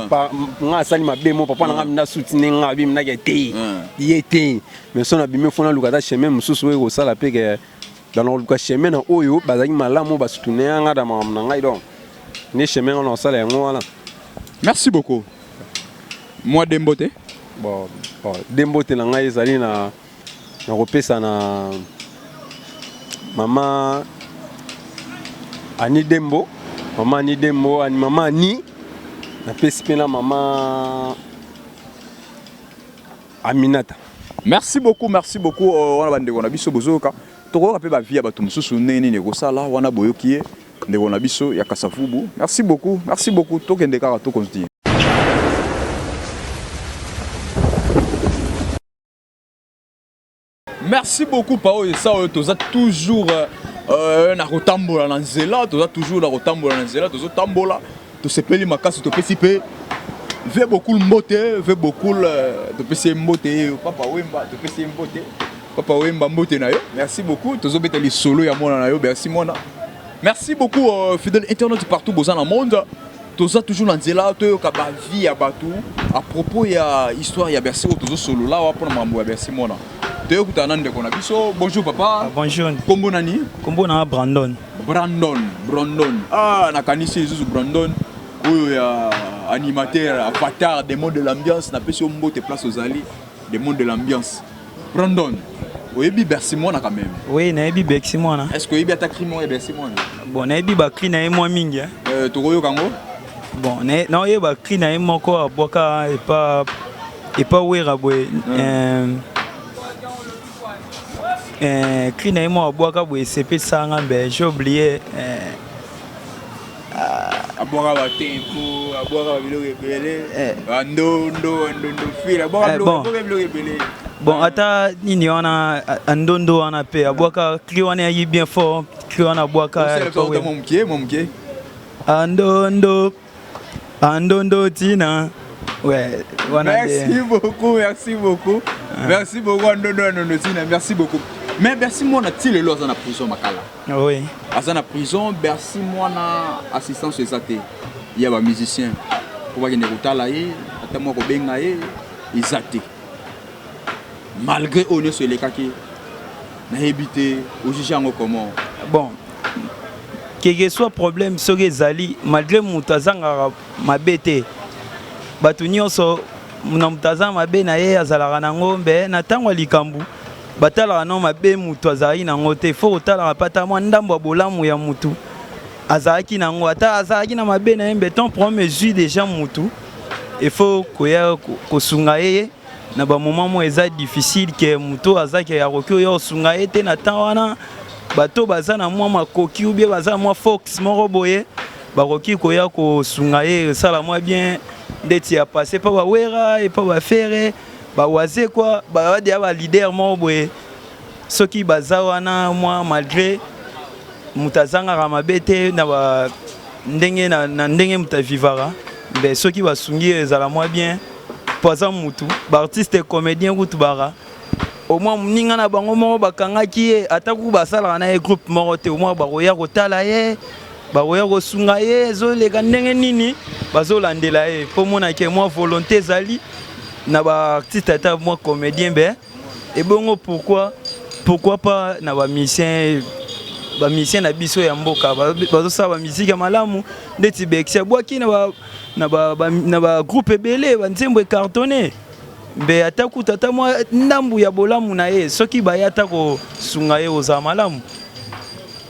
ngai asali mabe mo papa na ngai mina soutenir ngai, abimi nake te, ye te. Mais so nabimi, fo naluka ata chemin mosusu oyo ekosala mpe ke dans naluka chemin na oyo bazalaki malamu, basoutenir nga na makambo na ngai. Donc nde chemin wana osala yango wana. Merci beaucoup. Moi dembo te. Bon, dembo te na ngai ezali na nakopesa na mama Ani Dembo, mama Ani Dembo, ani mama Ani. Napesi mpe na mama Aminata. Merci beaucoup, merci beaucoup. Wana bandeko na biso bozoyoka, tokoyoka mpe bavie ya bato mosusu ndenge nini ekosala wana. Boyoki ye, ndeko na biso ya Kasavubu. Merci beaucoup, merci beaucoup. Tokende kaka, tocontinue. Merci beaucoup Pao. Esa oyo toza toujours na kotambola na nzela, toza toujours na kotambola na nzela, tozotambola, tosepeli makasi, topesi mpe Ve beaucoup mbote, ve beaucoup topesi ye mbote Papa Wemba, topesi ye mbote. Papa Wemba mbote na yo. Merci beaucoup. Tozobeta lisolo ya mwana na yo. Merci mwana. Merci beaucoup fidèle internaute partout boza na monde. Toza toujours na nzela toyoka ba vie ya bato à propos ya histoire ya Bercy oyo tozosolola awa mpona makambo ya Bercy mwana. Toyokutana na ndeko na biso. Bonjour papa. Ah, bonjour. Kombo nani? Kombo na Brandon. Brandon, Brandon. Ah, nakanisi lisusu Brandon oyo ya animateur avatar démon de l'ambiance. Napesi yo mbote place ozali, démon de l'ambiance. Brandon, oyebi Bercy mwana quand même? Oui, nayebi Bercy mwana. Est-ce que oyebi ata cri moko ya Bercy mwana? Bon, nayebi ba cri na ye mwa mingi. Hein. Tokoyoka yango? Bon, naoyeba cri na ye moko abwaka epa Wera boye. Cri na ye moko abwaka boye esepesanga mbe j'ai oublié. Abwaka batempo, abwaka babiloko ebele, bandondo, bandondo fila, abwaka biloko ebele. Bon, ata nini wana andondo wana pe abwaka cri wana yayi bien fort, cri wana abwaka. Mwa moke. Andondo, andondo tina. Ouais, wana. Merci beaucoup, merci beaucoup. Merci beaucoup andondo, andondo tina, merci beaucoup. Mais Bercy mwana ti lelo aza na prison Makala. Oui. Aza na prison Bercy mwana, assistance eza te. Ya ba musicien po bakende kotala ye, ata mwa kobenga ye eza te. Malgré oyo nyonso elekaki, nayebi te ojuge yango comment? Bon, quel que soit problème soki ezali, malgré moto azangaka mabe te, bato nyonso na moto aza mabe na ye azalaka nango, mbe na ntango ya likambo batalaka no mabe moto azalaki nango te. Fo kotalaka mpe ata mwa ndambo ya bolamu ya motu azalaki nango, ata azalaki na mabe na ye, mbe ton problème ezwi déjà motu, il faut koya kosunga ye na bamoment moko eza difficile ke moto azaki akoki oya kosunga ye te. Na temps wana bato baza na mwa makoki ou bien baza na mwa force moko boye, bakoki koya kosunga ye, esala mwa bien. Ndeti ya passé mpo bawera epa bafere bawaze kwa badeya baleader moko boye, soki baza wana mwa, malgré moto azangaka mabe te na ba ndenge na ndenge moto avivaka, mbe soki basungi ye ezala mwa bien, po aza mutu. Baartiste comédien kutu baka au moins moninga na bango moko bakangaki ye, ata kuku basalaka na ye groupe moko te, au moins bakoya kotala ye, bakoya kosunga ye, ezoleka ndenge nini, bazolandela ye, mpo monake mwa volonté ezali na baartiste ata mwa comédien. Be ebongo pourquoi pas na bamusicien, bamusicien na biso ya mboka bazosala bamusike ya malamu ndeti Bercy abwaki na bagroupe ebele, banzembo ecartonné, mbe ata kuta ata mwa ndambu ya bolamu na ye, soki baya ata kosunga ye, kozala malamu.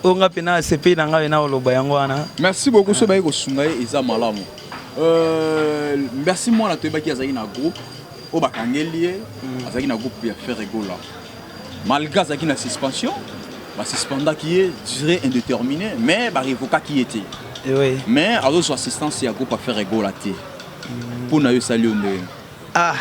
Oyo nga mpena asepeli na ngai na koloba yango wana. Merci beaucoup. Soki baye kosunga ye eza malamu. Merci mwana. Toyebaki azalaki na groupe oyo bakangeli ye, azalaki na groupe ya Ferre Gola. Malgré azalaki na suspension, basuspendaki ye durée indéterminée, mais barevokaki ye te. Mais azozwa assistance ya groupe ya Ferre Gola te. Mpo na yo esali yo ndenge? Ah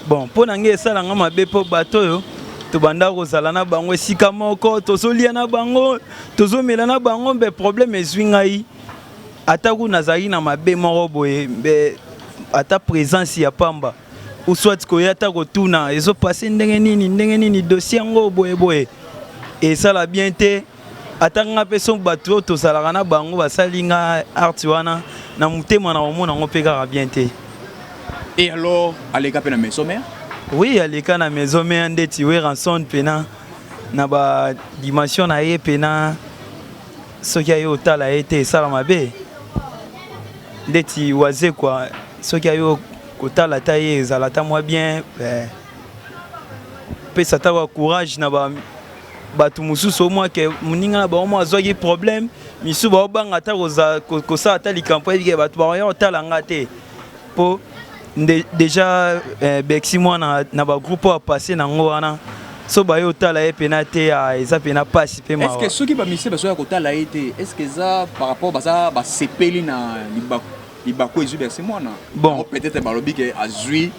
bon, mpo na ngai esalanga mabe, mpo bato oyo tobanda kozala na bango esika moko, tozolia na bango, tozomela na bango, mpe problème ezwi ngai, ata kuna nazalaki na mabe moko boye, mbe ata présence ya pamba ou soit koya ata kotuna ezopase ndenge nini, ndenge nini dossier yango boye boye, esala bien te. Ata nga mpe so bato oyo tozalaka na bango basali nga art wana, na motema na komona yango mpe kaka bien te. Et alors aleka mpe na Maison Mère? Oui, aleka na Maison Mère. Ndeti Werrason mpena na badimension na ye mpena, soki aye otala ye te esala mabe. Ndeti waze kwa, soki aye kotala ata ye ezala ata mwa bien, pesa ata ba courage na ba bato mosusu omwa ke moninga na bango mwa azwaki problème. Misusu baobanga ata kosala ata likambo, ebike bato bakoya kotala nga te, mpo déjà Bercy mwana na bagroupe oyo apasse nango wana, so baye otala ye mpena te, eza mpena mpasi mpe mawa. Est-ce que soki bamusicien bazoya kotala ye te, est ce que eza par rapport baza basepeli na libaku ezwi Bercy mwana? Bon. Peut-être balobi ke azwi,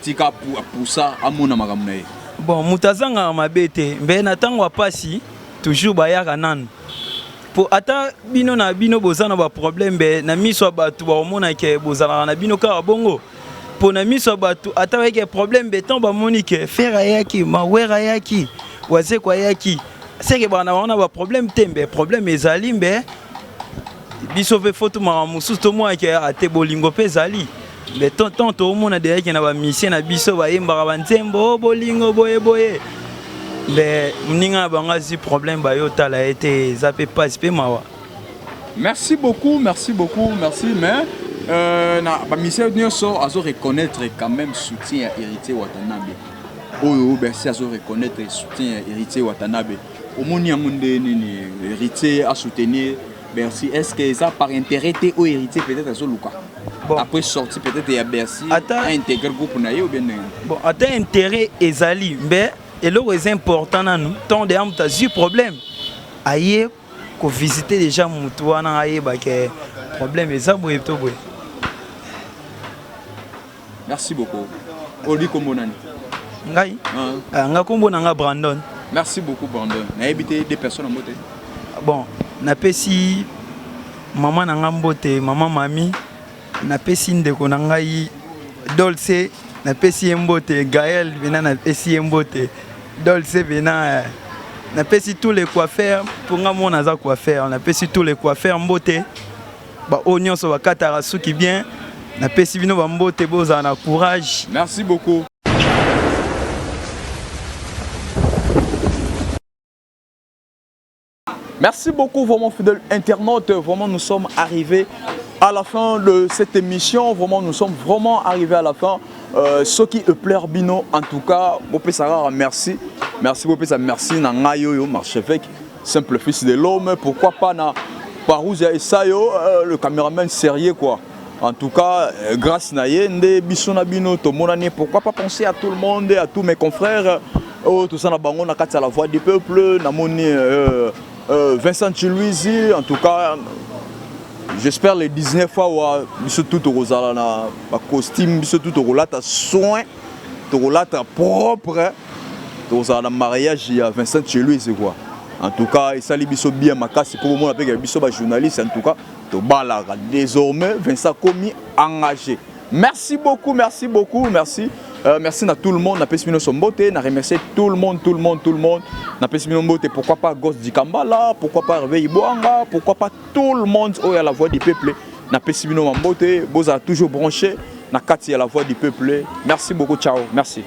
tika apusa amona makambo na ye. Bon, moto azangaka mabe te, mbe na ntango ya pasi toujours bayaka nanu. Po ata bino na bino boza na ba problème be na miso ya bato bakomona ke bozalaka na bino kaka bongo. Po na miso ya bato ata bayeke problème be tant bamoni ke Ferre ayaki, Mawera ayaki, Wazekwa ayaki, seke baka na bango na ba problème te mbe problème ezali mbe biso mpe fo tomaka mosusu tomona ke ate bolingo mpe ezali mbe tant toomona deja ke na bamisien na biso bayembaka banzembo oh, bolingo boye boye mbe moninga na bango azwi problème baye otala ye te eza mpe mpasi mpe mawa. Merci beaucoup, merci beaucoup, merci. Mais euh, na ba musiciens nyonso azo reconnaître quand même soutien ya Héritier Watanabe. Oyo Bercy azo reconnaître soutien ya Héritier Watanabe. Omoni yango nde nini Héritier a soutenir Bercy. Est-ce que ça par intérêt te oyo Héritier peut-être azo luka? Bon. Après sortie peut-être ya Bercy Ata- a intégrer groupe na ye ou bien ndenge? Bon, ata intérêt ezali mbe eloko eza important nanu ntango deya moto azwi problème aye kovisite déjà motu wana ayeba ke problème eza boye to boye. Merci beaucoup. Olobi kombo nani? Ngai? Ah. Ah, nga kombo na nga Brandon. Merci beaucoup Brandon. Nayebi te deux personnes mbote. Bon, napesi mama na nga mbote, mama mami, napesi ndeko na ngai Dolce, napesi ye mbote, Gaël pena napesi ye mbote, Dolce pena eh, napesi tous les coiffeurs, mpo nga mona aza coiffeur, napesi tous les coiffeurs mbote, ba oyo nyonso bakataka suki bien, napesi bino ba mbote, bozala na courage. Merci beaucoup. Merci beaucoup, vraiment fidèles internautes. Vraiment, nous sommes arrivés à la fin de cette émission. Vraiment, nous sommes vraiment arrivés à la fin. Euh, ce qui plaire bino, en tout cas, bopesa merci. Merci bopesa merci na ngai oyo Marchevêque, simple fils de l'homme. Pourquoi pas na Parousia Esayo, euh, le caméraman sérieux quoi. En tout cas, euh, grâce na ye nde biso na bino tomonani. Pourquoi pas penser à tout le monde, à tous mes confrères. Oh, tout ça na bango na kati ya la voix du peuple, namoni euh, euh, Vincent Chiluizi, en tout cas j'espère les 19 fois wa biso tout tokozala na ba costume, biso tout tokolata soin, tokolata propre, tokozala na mariage ya Vincent Chiluizi quoi. En tout cas, esali biso bien makasi po bomona pe ke biso ba journaliste en tout cas tobalaka désormais Vincent komi engagé. Merci beaucoup, merci beaucoup, merci. Euh, merci à tout le monde, napesi bino mbote, na remercier tout le monde, tout le monde, tout le monde. Napesi bino mbote, pourquoi pas Ghost Dikambala, pourquoi pas Hervé Ibouanga, pourquoi pas tout le monde oyo à la voix du peuple. Napesi bino mbote, boza toujours branché na kati ya la voix du peuple. Merci beaucoup, ciao, merci.